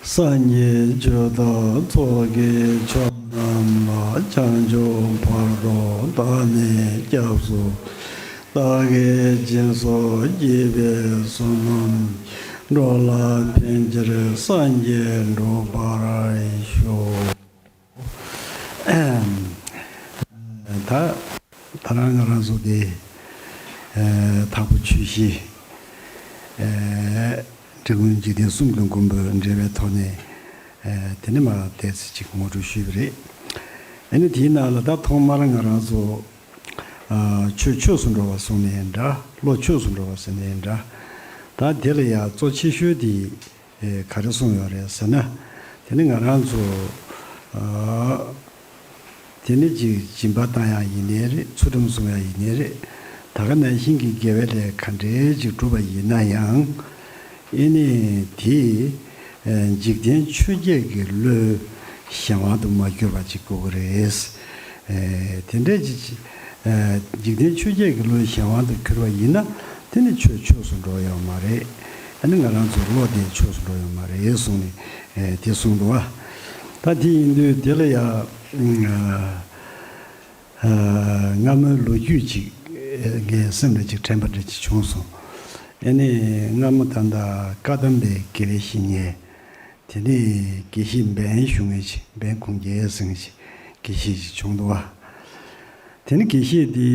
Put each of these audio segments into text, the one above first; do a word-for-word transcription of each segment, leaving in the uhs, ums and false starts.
སངས་རྒྱས་ཆོས་བདག་ཚོགས་ཀྱི་མཆོག་རྣམས་ལ། བྱང་ཆུབ་བར་དུ་བདག་ནི་སྐྱབས་སུ། བདག་གིས་སྦྱིན་སོགས་བགྱིས་པའི་བསོད་ནམས། འགྲོ་ལ་ཕན་ཕྱིར་སངས་རྒྱས་འགྲུབ་པར་ཤོག། ད་ད་རང་ང་རང་ཚོ་དེ་ཨ་དྭགས་པོ་ཆོས་གཞིས་ཨ་འབྲི་གུང་འཇིག་རྟེན་གསུམ་གྱི་མགོན་པོ་འབྲེལ་བའི་ཐོག་ནས་ཨ་དེ་ནས་མར་ཏོག་ཙམ་ཅིག་ངོ་སྤྲོད་ཞུས་པ་རེད། ཨ་ནི་དེའི་ནང་ལ་ད་ཐོག་མར་ང་རང་ཚོ་ཨ་ཆོས་ཆོས་སུ་འགྲོ་བ་གསུངས་ནའི་འདྲ། བློ་ཆོས་སུ་འགྲོ་བ་ཟེར་ནའི་འདྲ། ད་དེ་ལ་ཡང་གཙོ་ཆེ་ཤོས་དེ་ཨེ་ག་རེ་གསུངས་ཡོད་རེད་ཟེར་ན། དེ་ནི་ང་རང་ཚོ་ཨ་དེ་ནི་ཅིག་སྦྱིན་པ་བཏང་ཡག་ཡིན་ནའི་རེད། ཚུལ་ཁྲིམས་སྲུང་ཡག་ཡིན་ནའི་རེད། ད་ག་ནང་བཞིན་གྱི་དགེ་བའི་ལས་ག་འདྲའི་ཅིག་བསྒྲུབས་པ་ཡིན་ན་ཡང་། ཨེ་ནི་དེ་ཨེ་འཇིག་རྟེན་ཆོས་བརྒྱད་ཀྱི་བློའི་གཞན་དབང་དུ་མ་གྱུར་པ་ཅིག་དགོས་ཀྱི་རེད། ཨེ་དེ་འདྲའི་ཅིག་ཨེ་འཇིག་རྟེན་ཆོས་བརྒྱད་ཀྱི་བློའི་གཞན་དབང་དུ་གྱུར་པ་ཡིན་ན། དེ་ནི་ཆོས་ཆོས་སུ་འགྲོ་ཡོད་མ་རེད། ཨ་ནི་ང་རང་ཚོའི་བློ་དེ་ཆོས་སུ་འགྲོ་ཡོད་མ་རེད་གསུངས་ནས་ཨེ་དེ་གསུངས་འདུག་བ། ད་དེ་ཡིན་དུས་དེ་ལ་ཡ་ཨ་སྔ་མོའི་ལོ་རྒྱུས་ཅིག་ཨེ་ངའི་སེམས་ལ་ཅིག་དྲན་པ་འདྲ་ཅིག་བྱུང་སོང་། ཨ་ནི་སྔ་མོ་ད་ལྟ་བཀའ་གདམས་པའི་དགེ་བའི་བཤེས་གཉེན། དེ་ནས་དགེ་བཤེས་འབན་ཞུ་མཁན་ཅིག་འབན་གུང་རྒྱལ་ཟེར་མཁན་ཅིག་དགེ་བཤེས་ཅིག་བྱུང་འདུག་བ། དེ་ནས་དགེ་བཤེས་དེ་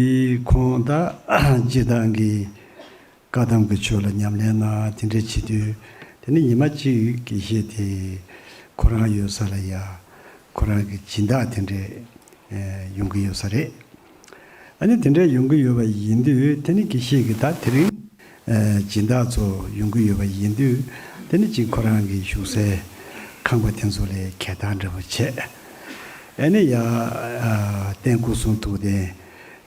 ཁོང་ད་སྤྱིར་བཏང་གི་བཀའ་གདམས་ཀྱི་ཆོས་ལ་ཉམས་ལེན་གནང་དེ་འདྲ་བྱེད་དུས། དེ་ནས་ཉི་མ་གཅིག་དགེ་བཤེས་དེ་ཁོ་རང་ཡོད་ས་ལ་ཡ་ཁོ་རང་གི་སྦྱིན་བདག་དེ་འདྲས་ཨེ་ཡོང་གི་ཡོད་ས་རེད། ཨ་ནི་དེ་འདྲས་ཡོང་གི་ཡོད་པ་ཡིན་དུས། དེ་ནི་དགེ་བཤེས་ཀྱིས་ད་དེ་རིང་ཨ་སྦྱིན་བདག་ཚོ་ཡོང་གི་ཡོད་པ་ཡིན་དུས། དེ་ནི་གཅིག་ཁོ་རང་གི་བཞུགས་སའི་ཁང་པ་དེ་ཚོ་ལ་གད་བདར་འདྲ་པོ་བྱས། ཨ་ནི་ཡ་ཨ་རྟེན་སྐུ་གསུང་ཐུགས་རྟེན་དེ་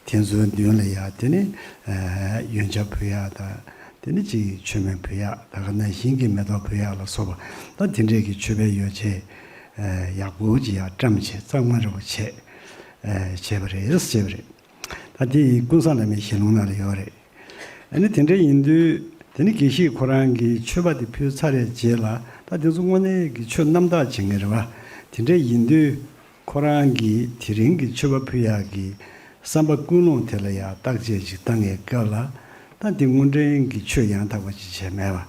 ཚོའི་མདུན་ལ་ཡ་དེ་ནི་ཨ་ཡོན་ཆབ་ཕུལ་ཡག་དང་། དེ་ནི་གཅིག་མཆོད་མེ་ཕུལ་ཡག་ད་ག་ནང་བཞིན་གྱི་མེ་ཏོག་ཕུལ་ཡག་ལ་སོགས་པ། ད་དེ་འདྲས་ཀྱི་མཆོད་པའི་ཡོ་བྱད་ཨ་ཡག་པོ་ཅིག་ཡ་བཀྲམ་བྱས། གཙང་མ་འདྲ་པོ་བྱས་ཨ་བྱས་པ་རེད། བྱས་པ་རེད། ད་དེ་ཀུན་བཟང་བླ་མའི་ཞལ་ལུང་ནང་ལ་ཡོད་རེད། ཨ་ནི་དེ་འདྲ་ཡིན་དུས། དེ་ནི་དགེ་བཤེས་ཁོ་རང་གིས་མཆོད་པ་དེ་ཕུལ་ཚར་བའི་རྗེས་ལ། ད་དེ་ཚོ་དངོས་གནས་ཀྱི་ཆོས་རྣམ་དག་བྱེད་མཁན་རེད་བ། དེ་འདྲ་ཡིན་དུས་ཁོ་རང་གིས་དེ་རིང་གི་མཆོད་པ་ཕུལ་ཡག་གི་བསམ་པ་ཀུན་སློང་དེ་ལ་ཡ་བརྟག་དཔྱད་ཅིག་བཏང་བའི་སྐབས་ལ། ད་དེ་དངོས་འབྲེལ་གྱི་ཆོས་ཡང་དག་པ་ཅིག་བྱས་མེད་པ།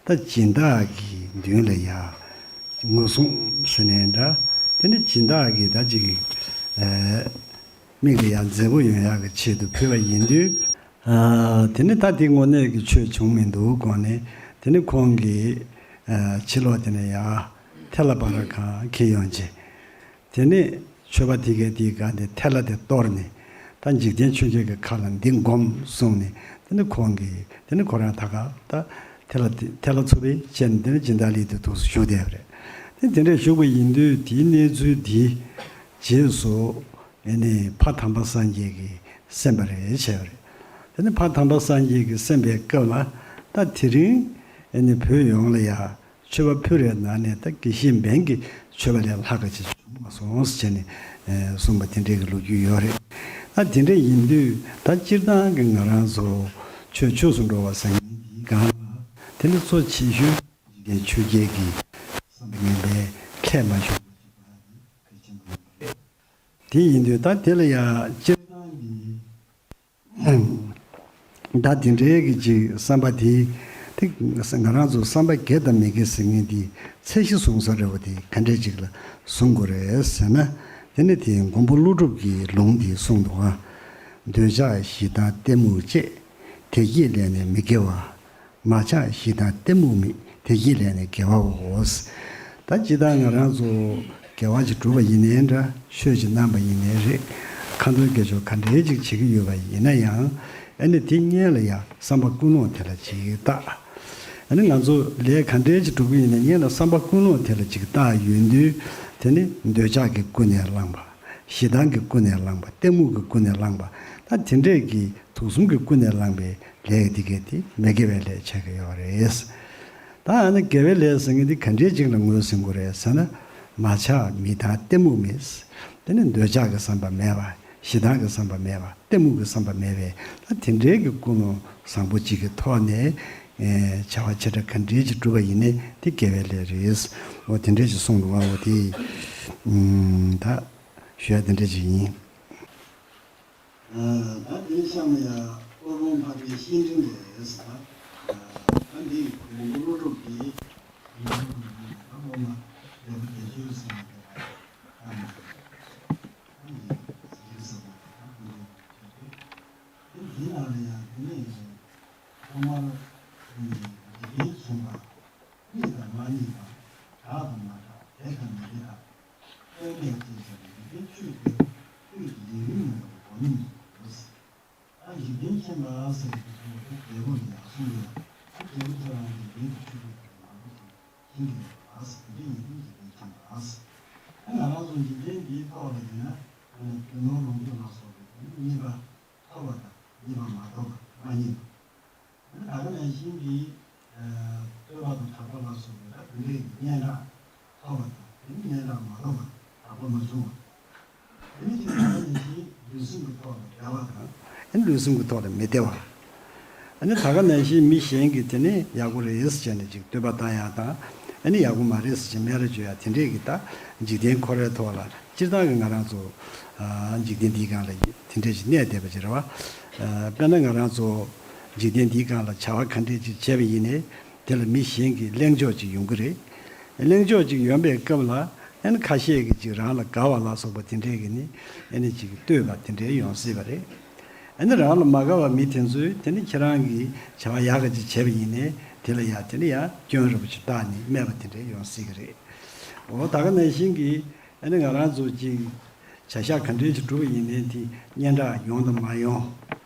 ད་སྦྱིན་བདག་གི་མདུན་ལ་ཡ་ངོ་སྲུང་ཟེར་ནའི་འདྲ། དེ་ནི་སྦྱིན་བདག་གི་ད་ཅིག་ཨ་མིག་ལ་ཡ་མཛེས་པོ་ཡོང་ཡག་གི་ཆེད་དུ་ཕུལ་བ་ཡིན་དུས། ཨ་དེ་ནི་ད་དེ་དངོས་གནས་ཀྱི་ཆོས་བྱུང་མི་འདུག་དགོངས་ནས། དེ་ནི་ཁོང་གིས་ཨ་ཕྱི་ལོགས་དེ་ནས་ཡ་ཐལ་བ་ར་གང་འཁྱེར་ཡོང་བྱས། དེ་ནས་མཆོད་པ་དེ་གའི་དེའི་སྒང་དེ་ཐལ་བ་དེ་གཏོར་ནས། ད་འཇིག་རྟེན་ཆོས་བརྒྱད་ཀྱི་ཁ་ལ་འདི་སྒོམ་གསུངས་ནས། དེ་ནས་ཁོང་གིས་དེ་ནས་ཁོ་རང་ད་ག་ད་ཐལ་བ་དེ་ཐལ་བ་ཚུགས་པའི་ཆེད་ནས་དེ་ནས་སྦྱིན་བདག་ལི་དེ་འདུག་སེ་བཞུགས་བསྡད་པ་རེད། དེ་དེ་འདྲས་བཞུགས་པ་ཡིན་དུས། དེའི་གནས་ཚུལ་དེ་རྗེས་སུ་ཨེ་ནི་ཕ་དམ་པ་སངས་རྒྱས་ཀྱིས་གསན་པ་རེད། བྱས་པ་རེད། དེ་ནས་ཕ་དམ་པ་སངས་རྒྱས་ཀྱིས་གསན་པའི་སྐབས་ལ། ད་དེ་རིང་ཨེ་ནི་བོད་ཡོངས་ལ་ཡ་མཆོད་པ་ཕུལ་བའི་ནང་ནས་ད་དགེ་བཤེས་འབན་གྱི་མཆོད་པ་ལས་ལྷག་ག་ཅིག་བྱུང་མ་སོང་ཟེར་ནས་ཨེ་གསུངས་པ་དེ་འདྲའི་གི་ལོ་རྒྱུས་ཡོད་རེད། ད་དེ་འདྲ་ཡིན་དུས། ད་སྤྱིར་བཏང་གི་ང་རང་ཚོ་ཆོས་ཆོས་སུ་འགྲོ་བ་ཟེར་མཁན་འདིའི་སྒང་ལ། དེ་ནི་གཙོ་ཆེ་ཤོས་འཇིག་རྟེན་ཆོས་བརྒྱད་ཀྱི་བསམ་པ་ངན་པའི་ཁས་མ་ཞུགས་པ་ཞིག་གལ་ཆེན་པོ་ཡིན་པ་རེད། དེ་ཡིན་དུས་ད་དེ་ལ་ཡ་སྤྱིར་བཏང་གི་ད་དེ་འདྲའི་གི་ཅིག་བསམ་པ་དེ། དེ་ང་རང་ཚོ་བསམ་པ་དགེ་དང་མི་དགེ་ཟེར་མཁན་དེ་ཚད་གཞི་བཟུང་ས་རེད་པ། དེ་ག་འདྲས་ཅིག་ལ་བཟུང་དགོས་རེད་ཟེར་ན། དེ་ནི་དེ་མགོན་པོ་ཀླུ་སྒྲུབ་ཀྱི་ལུང་དེ་གསུངས་འདུག་ག་འདོད་ཆགས་ཞེ་སྡང་གཏི་མུག་བཅས། དེ་བསྐྱེད་ལས་ནི་མི་དགེ་བ། མ་ཆགས་ཞེ་སྡང་གཏི་མུག་མེད། དེ་བསྐྱེད་ལས་ནི་དགེ་བའོ། ད་ཇི་ལྟར་ང་རང་ཚོ་དགེ་བ་ཅིག་བསྒྲུབས་པ་ཡིན་ནའི་འདྲ། ཆོས་ཅིག་གནང་བ་ཡིན་ནའི་རེད། ཁ་འདོན་དགེ་སྦྱོར་ག་འདྲའི་ཅིག་བྱེད་ཀྱི་ཡོད་པ་ཡིན་ན་ཡང་། ཨ་ནི་དེ་སྔོན་ལ་ཡ་བསམ་པ་ཀུན་སློང་དེ་ལ་ཅིག་བརྟག་ཨ་ནི་ང་ཚོ་ལས་ག་འདྲའི་ཅིག་སྒྲུབ་ཀྱི་ཡིན་ན། སྔོན་ལ་བསམ་པ་ཀུན་སློང་དེ་ལ་ཅིག་བརྟག་ཡོང་དུས། དེ་ནི་འདོད་ཆགས་ཀྱིས་ཀུན་ནས་བསླངས་པ། ཞེ་སྡང་གིས་ཀུན་ནས་བསླངས་པ། གཏི་མུག་གིས་ཀུན་ནས་བསླངས་པ། ད་དེ་འདྲས་ཀྱི་དུག་གསུམ་གྱིས་ཀུན་ནས་བསླངས་པའི་ལས་ཀྱི་དེ་གས་དེ་མི་དགེ་བའི་ལས་ཆགས་ཀྱི་ཡོད་རེད། ད་ཨ་ནི་དགེ་བའི་ལས་ཟེར་མཁན་དེ་ག་འདྲའི་ཅིག་ལ་ངོས་ཟིན་དགོས་རེད་ཟེར་ན། མ་ཆགས་མི་སྡང་གཏི་མུག་མེད། དེ་ནི་འདོད་ཆགས་ཀྱི་བསམ་པ་མེད་པ། ཞེ་སྡང་གི་བསམ་པ་མེད་པ། གཏི་མུག་གི་བསམ་པ་མེད་པའི། ད་དེ་འདྲའི་གི་ཀུན་སློང་བཟང་པོ་ཅིག་གི་ཐོག་ནས། བྱ་བ་ཆེ་ཕྲ་ག་འདྲས་ཅིག་བསྒྲུབས་པ་ཡིན་ནའི་དེ་དགེ་བའི་ལས་རེད། འོ་དེ་འདྲས་ཅིག་གསུངས་འདུག་བ། འོ་དེ་ད་ཞུ་ཡ་དེ་འདྲས་ཅིག་ཡིན། ད་དེ་ཤ་མ་ཡ་སློབ་དཔོན་འཕགས་པའི་བཤེས་སྤྲིང་རེད་ཟེར། ད་འདི་མགོན་པོ་ཀླུ་སྒྲུབ་ཀྱི་ད་སློབ་མ་འབྲས་བུ་བདེ་སྤྱོད་ཟེར་བ་དེ་ད་ནི་ཡིག་ཟེར་བ་དེ་ད་འདི་ནང་ལ་ཡང་དེ་ནས་ཐོག་མར་འཇིག་རྟེན་མཁྱེན་པ། རྙེད་དང་མ་རྙེད་པ། གྲགས་དང་མ་གྲགས། དད་དང་མི་དད་དང་། སྟོན་པས་གཅེས་པའི་འཇིག་རྟེན་ཆོས་ཀྱི་ཆོས་ཀྱི་ལས་རིམ་མེད་པ་གོ་མིན་ནོ། ད་འཇིག་རྟེན་མཁྱེན་པ་ཟེར་བའི་ཐོག་ཏུ་རྒྱལ་པོ་ལ་ཡང་གསུངས་ཡོད། ད་རྒྱལ་པོ་ཁྱེད་རང་གིས་འཇིག་རྟེན་གྱི་ཆོས་ཀྱི་ཐོག་མང་པོ་ཞིག་མཁྱེན་གྱི་ཡོད་པ་ཟེར་དེ་འདྲ་ཡིན་དུས་འཇིག་རྟེན་མཁྱེན་པ་ཟེར། ད་ང་རང་ཚོ་འཇིག་རྟེན་འདིའི་ཐོག་ལ་ཡིན་ན་རྒྱུ་ནོར་ལོངས་སྤྱོད་ལ་སོགས་པའི་རྙེད་པ་ཐོབ་པ་དང་རྙེད་པ་མ་ཐོབ་པ་མ་རྙེད་པ། ད་ག་ནང་བཞིན་གྱི་བསྟོད་པ་དང་གྲགས་པ་ལ་སོགས་པའི་རབ་ཏུ་ལས་ཀྱི་སྙན་གྲགས་ཐོབ་པ་དང་དེ་ནི་སྙན་གྲགས་མ་ཐོབ་པ་གྲགས་པ་མ་བྱུང་བ། དེ་ནི་ཅིག་ད་ག་ནང་བཞིན་ལུས་སེམས་ཀྱི་ཐོག་ལ་བདེ་བ་དང་། ཨ་ནི་ལུས་སེམས་ཀྱི་ཐོག་ལ་མི་བདེ་བ། ཨ་ནི་ད་ག་ནང་བཞིན་མི་གཞན་གྱིས་དེ་ནི་ཡག་པོ་རེད་ཟེར་བྱས་ནས་ཅིག་བསྟོད་པ་བཏང་ཡག་དང་། ཨ་ནི་ཡག་པོ་མ་རེད་ཟེར་བྱས་སྨད་ར་བརྗོད་ཡག་དེ་འདྲས་ཀྱི་ད་འཇིག་རྟེན་ཁོ་རའི་ཐོག་ལ། སྤྱིར་བཏང་གི་ང་རང་ཚོ་འཇིག་རྟེན་འདིའི་སྒང་ལ་དེ་འདྲས་ཅིག་གནས་བསྡད་པ་ཅིག་རེད་བ། དཔེར་ན་ང་རང་ཚོ་འཇིག་རྟེན་འདིའི་སྒང་ལ་བྱ་བ་ག་འདྲས་ཅིག་བྱས་པ་ཡིན་ནའི་དེ་ལ་མི་གཞན་གྱིས་གླེང་ཕྱོགས་ཅིག་ཡོང་གི་རེད། གླེང་ཕྱོགས་ཅིག་ཡོང་པའི་སྐབས་ལ་ཨ་ནི་ཁ་ཤས་ཀྱིས་ཅིག་རང་ལ་དགའ་བ་ལ་སོགས་པ་དེ་འདྲས་ཀྱི་ནི་ཨ་ནི་ཅིག་བསྟོད་པ་དེ་འདྲས་ཡོང་སྲིད་པ་རེད། ཨ་ནི་རང་ལ་མ་དགའ་བ་མི་དེ་ཚོས་དེ་ནི་ཁྱེད་རང་གིས་བྱ་བ་ཡག་ག་ཅིག་བྱས་པ་ཡིན་ནའི་དེ་ལ་ཡ་དེ་ནི་ཡ་སྐྱོན་རེ་བ་ཅིག་བཏགས་ནས་སྨད་པ་དེ་འདྲས་ཡོང་སྲིད་ཀྱི་རེད། འོ་ད་ག་ནང་བཞིན་གྱི་ཨ་ནི་ང་རང་ཚོ་ཅིག་བྱ་བཞག་ག་འདྲས་ཅིག་བསྒྲུབས་པ་ཡིན་ནའི་དེ་སྙན་གྲགས་ཡོང་དང་མ་ཡོང་།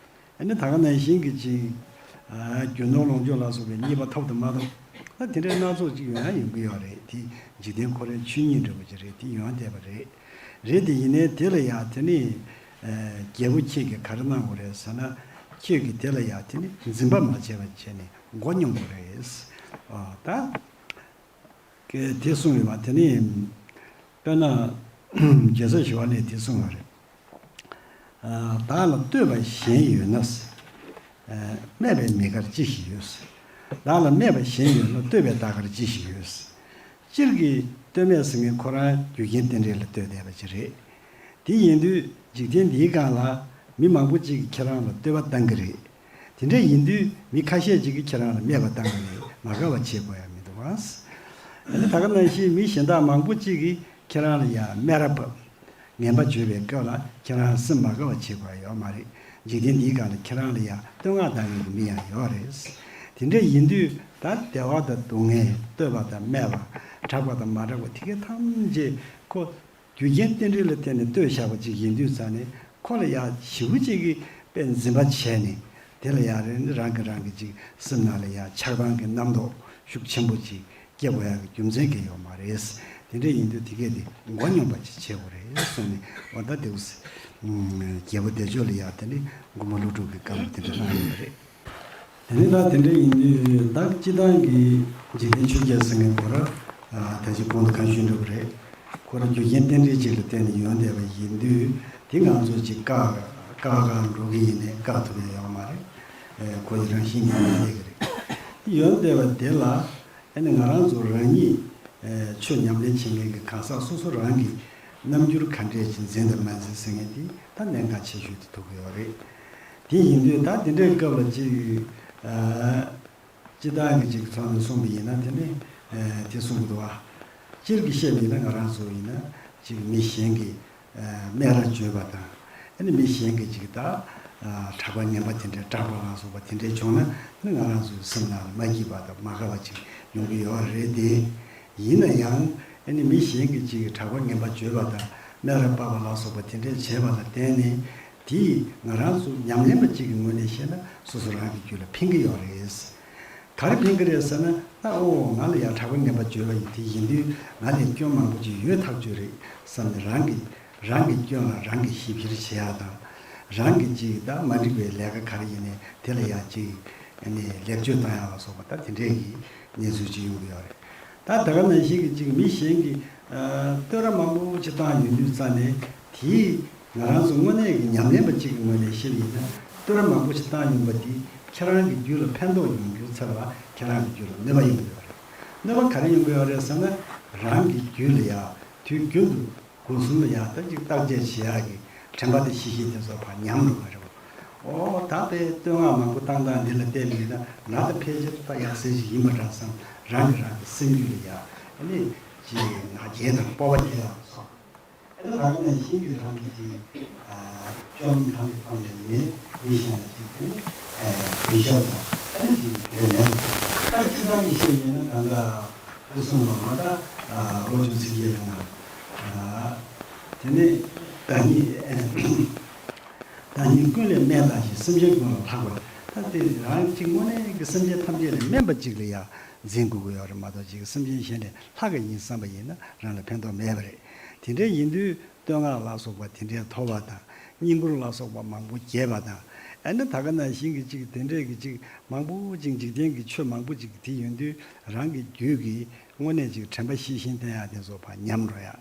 ཨ་ནི་ད་ག་ནང་བཞིན་གྱི་ཅིག་རྒྱུ་ནོར་ལོངས་སྤྱོད་ལ་སོགས་པའི་རྙེད་པ་ཐོབ་དང་མ་ཐོབ། ད་དེ་འདྲའི་སྣ་ཚོགས་ཅིག་ཡོང་ཡང་ཡོང་གི་ཡོད་རེད། དེ་འཇིག་རྟེན་ཁོ་རའི་ཆོས་ཉིད་འདྲ་བོ་ཅིག་རེད། དེ་ཡོང་བསྡད་པ་རེད། རེད་དེ་ཡིན་ནའི་དེ་ལ་ཡང་དེ་ནི་རྒྱལ་པོ་ཁྱེད་ཀྱིས་ག་རེ་གནང་དགོས་རེད་ཟེར་ན། ཁྱེད་ཀྱིས་དེ་ལ་ཡང་དེ་ནི་འཛིན་པ་མ་བྱས་པ་བྱས་ནས་མགོ་སྙོམས་དགོས་རེད། ཨ་ད། ཀྱེ་དེ་གསུངས་ཡོད་པ་དེ་ནི། དཔེར་ན་རྒྱལ་སྲས་ཞི་བ་ལྷས་དེ་གསུངས་པ་རེད། བདག་ལ་བསྟོད་པ་གཞན་ཡོད་ན། སྨད་པའི་མི་དགར་ཅི་ཞིག་ཡོད། བདག་ལ་སྨད་པ་གཞན་ཡོད་ན་བསྟོད་པའི་བདག་དགར་ཅི་ཞིག་ཡོད། སྤྱིར་གྱི་བསྟོད་སྨད་ཟེར་མཁན་ཁོ་རང་རྒྱུ་རྐྱེན་རྟེན་འབྲེལ་ལ་ལྟོས་བསྡད་པ་ཅིག་རེད། དེ་ཡིན་དུས་འཇིག་རྟེན་འདིའི་སྒང་ལ་མི་མང་པོ་ཅིག་གིས་ཁྱེད་རང་ལ་བསྟོད་པ་བཏང་གི་རེད། དེ་འདྲ་ཡིན་དུས་མི་ཁ་ཤས་ཅིག་གིས་ཁྱེད་རང་ལ་སྨད་པ་བཏང་ནས་མ་དགའ་བ་བྱེད་དགོས་ཡ་མི་འདུག་ག། ཨ་ནི་ད་ག་ནང་བཞིན་མི་གཞན་དག་མང་པོ་ཅིག་གིས་ཁྱེད་རང་ལ་ཡ་སྨད་ར་བབས། ངན་པ་བརྗོད་པའི་སྐབས་ལ་ཁྱེད་རང་སེམས་མ་དགའ་བ་བྱེད་དགོས་ཡ་ཡོད་མ་རེད། འཇིག་རྟེན་འདིའི་སྒང་ལ་ཁྱེད་རང་ལ་ཡ་བསྟོད་བསྔགས་བཏང་མཁན་གྱི་མི་ཡང་ཡོད་རེད། དེ་འདྲ་ཡིན་དུས་ད་བདེ་བ་དང་སྡུག་བསྔལ། བསྟོད་པ་དང་སྨད་པ། གྲགས་པ་དང་མ་གྲགས་པ་དེ་གའི་ཐམས་ཅད་ཁོ། རྒྱུ་རྐྱེན་རྟེན་འབྲེལ་ལ་བརྟེན་ནས་བསྟོད་བཞག་པ་ཅིག་ཡིན་དུས་ཙང་ནས་ཁོ་ལ་ཡ་ཞེ་པོ་ཅིག་གི་དཔེ་འཛིན་པ་བྱས་ནས་དེ་ལ་ཡ་རེ་རང་གི་རང་གི་ཅིག་སེམས་ནང་ལ་ཡ་ཆགས་སྡང་གི་རྣམ་རྟོག་ཤུགས་ཆེན་པོ་ཅིག་སྐྱེ་དགོས་ཡ་གི་རྒྱུ་མཚན་གང་ཡང་ཡོད་མ་རེད། དེ་འདྲ་ཡིན་དུས་དེ་གས་དེ་མགོ་སྙོམས་པ་ཅིག་བྱེད་དགོས་རེད་གསུངས་ནས། འོ་ད་དེ་རྒྱལ་པོ་བདེ་སྤྱོད་ལ་ཡ་དེ་ནི་མགོན་པོ་ཀླུ་སྒྲུབ་ཀྱི་བཀའ་སློབ་དེ་འདྲ་གནང་ཡོད་པ་རེད། དེ་ནས་ད་དེ་འདྲ་ཡིན་དུས་ད་སྤྱིར་བཏང་གི་འཇིག་རྟེན་ཆོས་བརྒྱད་ཟེར་མཁན་ཁོ་ར་ད་ཅི་གོང་དུ་གང་ཞུས་འདྲ་པོ་རེད། ཁོ་ར་རྒྱུ་རྐྱེན་རྟེན་འབྲེལ་ཅིག་ལ་བརྟེན་ནས་ཡོང་བསྡད་པ་ཡིན་དུས་དེ་ང་ཚོ་ཅིག་བཀག་བཀག་ག་འགྲོ་གི་ཡིན་ནའི་བཀག་ཐུབ་ཡ་ཡོད་མ་རེད། ཁོ་ཡི་རང་བཞིན་གྱིས་ཡོང་བསྡད་ཀྱི་རེད། ཡོང་བསྡད་པ་དེ་ལ་ཨ་ནི་ང་རང་ཚོ་རང་ཉིད་ཆོས་ཉམས་ལེན་བྱེད་མཁན་གྱི་གང་ཟག་སོ་སོ་རང་གིས་རྣམ་འགྱུར་ག་འདྲས་ཅིག་འཛིན་དང་མ་འཛིན་ཟེར་མཁན་དེ་ད་གནད་འགག་ཆེ་ཤོས་དེ་ཐུག་གི་ཡོད་རེད། དེ་ཡིན་དུས་ད་དེ་འདྲའི་སྐབས་ལ་ཅིག་ཨ་སྤྱིར་བཏང་གི་ཅིག་ཐོག་ནས་གསུངས་པ་ཡིན་ན་དེ་ནི་ཨ་དེ་གསུང་གི་འདུག་བ། སྤྱིར་གྱི་བཤད་པ་ཡིན་ན་ང་རང་ཚོ་ཡིན་ན་ཅིག་མི་གཞན་གྱི་ཨ་སྨད་ར་བརྗོད་པ་དང་། ཨ་ནི་མི་གཞན་གྱི་ཅིག་ད་ཨ་གྲགས་པ་ངན་པ་དེ་འདྲའི་གྲགས་པ་ལ་སོགས་པ་དེ་འདྲའི་བྱུང་ན་ནི་ང་རང་ཚོའི་སེམས་ནང་ལ་མ་སྐྱིད་པ་དང་མ་དགའ་བ་ཅིག་ཡོང་གི་ཡོད་རེད་དེ། ཡིན་ན་ཡང་ཨ་ནི་མི་གཞན་གྱིས་ཅིག་གྲགས་པ་ངན་པ་བརྗོད་པ་དང་སྨད་ར་བབས་པ་ལ་སོགས་པ་དེ་འདྲའི་བྱས་པ་ལ་བརྟེན་ནས་དེས་ང་རང་ཚོ་ཉམས་ལེན་པ་གཅིག་གི་ངོས་ནས་བཤད་ན་སོ་སོ་རང་གི་རྒྱུད་ལ་ཕན་གྱི་ཡོད་རེད། ག་རེ་ཕན་གྱི་རེད་ཟེར་ན། ད་ཨོ་ང་ལ་ཡང་གྲགས་པ་ངན་པ་བརྗོད་པ་ཡིན་དེ་ཡིན་དུས་ང་ལ་སྐྱོན་མང་པོ་ཅིག་ཡོད་ཐག་ཆོད་རེད་བསམ་ནས་རང་གི་རང་གི་སྐྱོན་ལ་རང་གིས་ཞིབ་བཤེར་བྱེད་ཡག་དང་། རང་གི་ཅིག་ད་མ་འགྲིག་པའི་ལས་ཀ་ག་རེ་ཡིན་ནའི་དེ་ལ་ཡང་ཅིག་ཨ་ནི་ལེགས་བཅོས་བཏང་ཡག་ལ་སོགས་པ་ད་དེ་འདྲས་ཀྱི་གནས་ཚུལ་ཅིག་ཡོང་གི་ཡོད་རེད། ད་ད་ག་ནང་བཞིན་གྱི་ཅིག་མི་གཞན་གྱིས་ཨ་བསྟོད་ར་མང་པོ་ཅིག་བཏང་ཡོང་དུས་ཙ་ནས་དེས་ང་རང་ཚོ་དངོས་གནས་ཀྱི་ཉམས་ལེན་པ་ཅིག་གི་ངོས་ནས་བཤད་པ་ཡིན་ན་བསྟོད་ར་མང་པོ་ཅིག་བཏང་ཡོང་པ་དེས་ ཁྱེད་རང་གི་རྒྱུད་ལ་ཕན་ཐོགས་ཡོང་རྒྱུ་ཚོད་ལ་ཁྱེད་རང་གི་རྒྱུད་ལ་གནོད་པ་ཡོང་གི་ཡོད་རེད། གནོད་པ་ག་རེ་ཡོང་གི་ཡོད་རེད་ཟེར་ན། རང་གི་རྒྱུད་ལ་ཡ་དུས་རྒྱུན་དུ་སྒོ་གསུམ་ལ་ཡ་ད་ཅིག་བརྟག་དཔྱད་བྱེད་ཡག་གི་དྲན་པ་དང་ཤེས་བཞིན་དེ་ཚོ་ཕར་ཉམས་འགྲོ་གི་རེད། ཨོ་ད་དཔེ་བསྟོད་བསྔགས་མང་པོ་བཏང་སྟངས་འདི་ལ་བལྟས་པ་ཡིན་ན་ང་ད་ཕལ་ཆེར་ད་ཡག་ཟེར་ཞིག་ཡིན་པ་འདྲ་བསམ། རང་གིས་རང་གི་སེམས་རྒྱུད་ལ་ཡ་ཨ་ནི་ཅིག་ང་རྒྱལ་དང་སྤོབས་པ་སྐྱེ་ཡག་སོགས། ཨ་ནི་ད་ག་ནང་བཞིན་གྱི་རང་གི་ཅིག་ཨ་སྐྱོ་ལམ་རང་གི་ཐོག་ནས་མི་མི་གཞན་ལ་ཅིག་དེ་ནི་ཨ་གུས་ཞབས་དང་ཨ་ནི་ཅིག་འབྲེལ་ལན་ད་སྤྱིར་བཏང་གི་བཤད་ཡིན་ན་གང་ག་ཕུན་སུམ་ལ་མ་ད་ཨ་བློ་ཆུང་ཚིག་རྒྱས་ལ་ང་ཨ་དེ་ནི་ད་ཉིད་ཨ་ད་ཉིད་ཀུན་ལས་དམན་དང་ཞིང་སེམས་ཅན་ཀུན་ལས་ལྷག་པ། ད་དེ་རང་གཅིག་དངོས་གནས་ཀྱི་སེམས་ཅན་ཐམས་ཅད་ལས་དམན་པ་གཅིག་ལ་ཡང་འཛིན་དགོས་ཀྱི་ཡོད་རེད་མ་གཏོགས་ཅིག་སེམས་ཅན་གཞན་ལས་ལྷག་གི་ཡིན་བསམ་པ་ཡིན་ན་རང་ལ་ཕན་ཐོགས་མེད་པ་རེད། དེ་འདྲ་ཡིན་དུས་བསྟོད་བསྔགས་ལ་སོགས་པ་དེ་འདྲའི་མཐོ་བ་དང་བསྙེན་བཀུར་ལ་སོགས་པ་མང་པོ་རྒྱས་པ་དང་། ཨ་ནི་ད་ག་ནང་བཞིན་གྱི་ཅིག་དེ་འདྲའི་གི་ཅིག་མང་པོ་ཅིག་འཇིག་རྟེན་གྱི་ཆོས་མང་པོ་ཅིག་དེ་ཡོང་དུས་རང་གི་རྒྱུད་ཀྱི་དངོས་གནས་ཅིག་དྲན་པ་ཤེས་བཞིན་བསྟེན་ཡག་དེ་ཚོ་ཕར་ཉམས་འགྲོ་ཡག་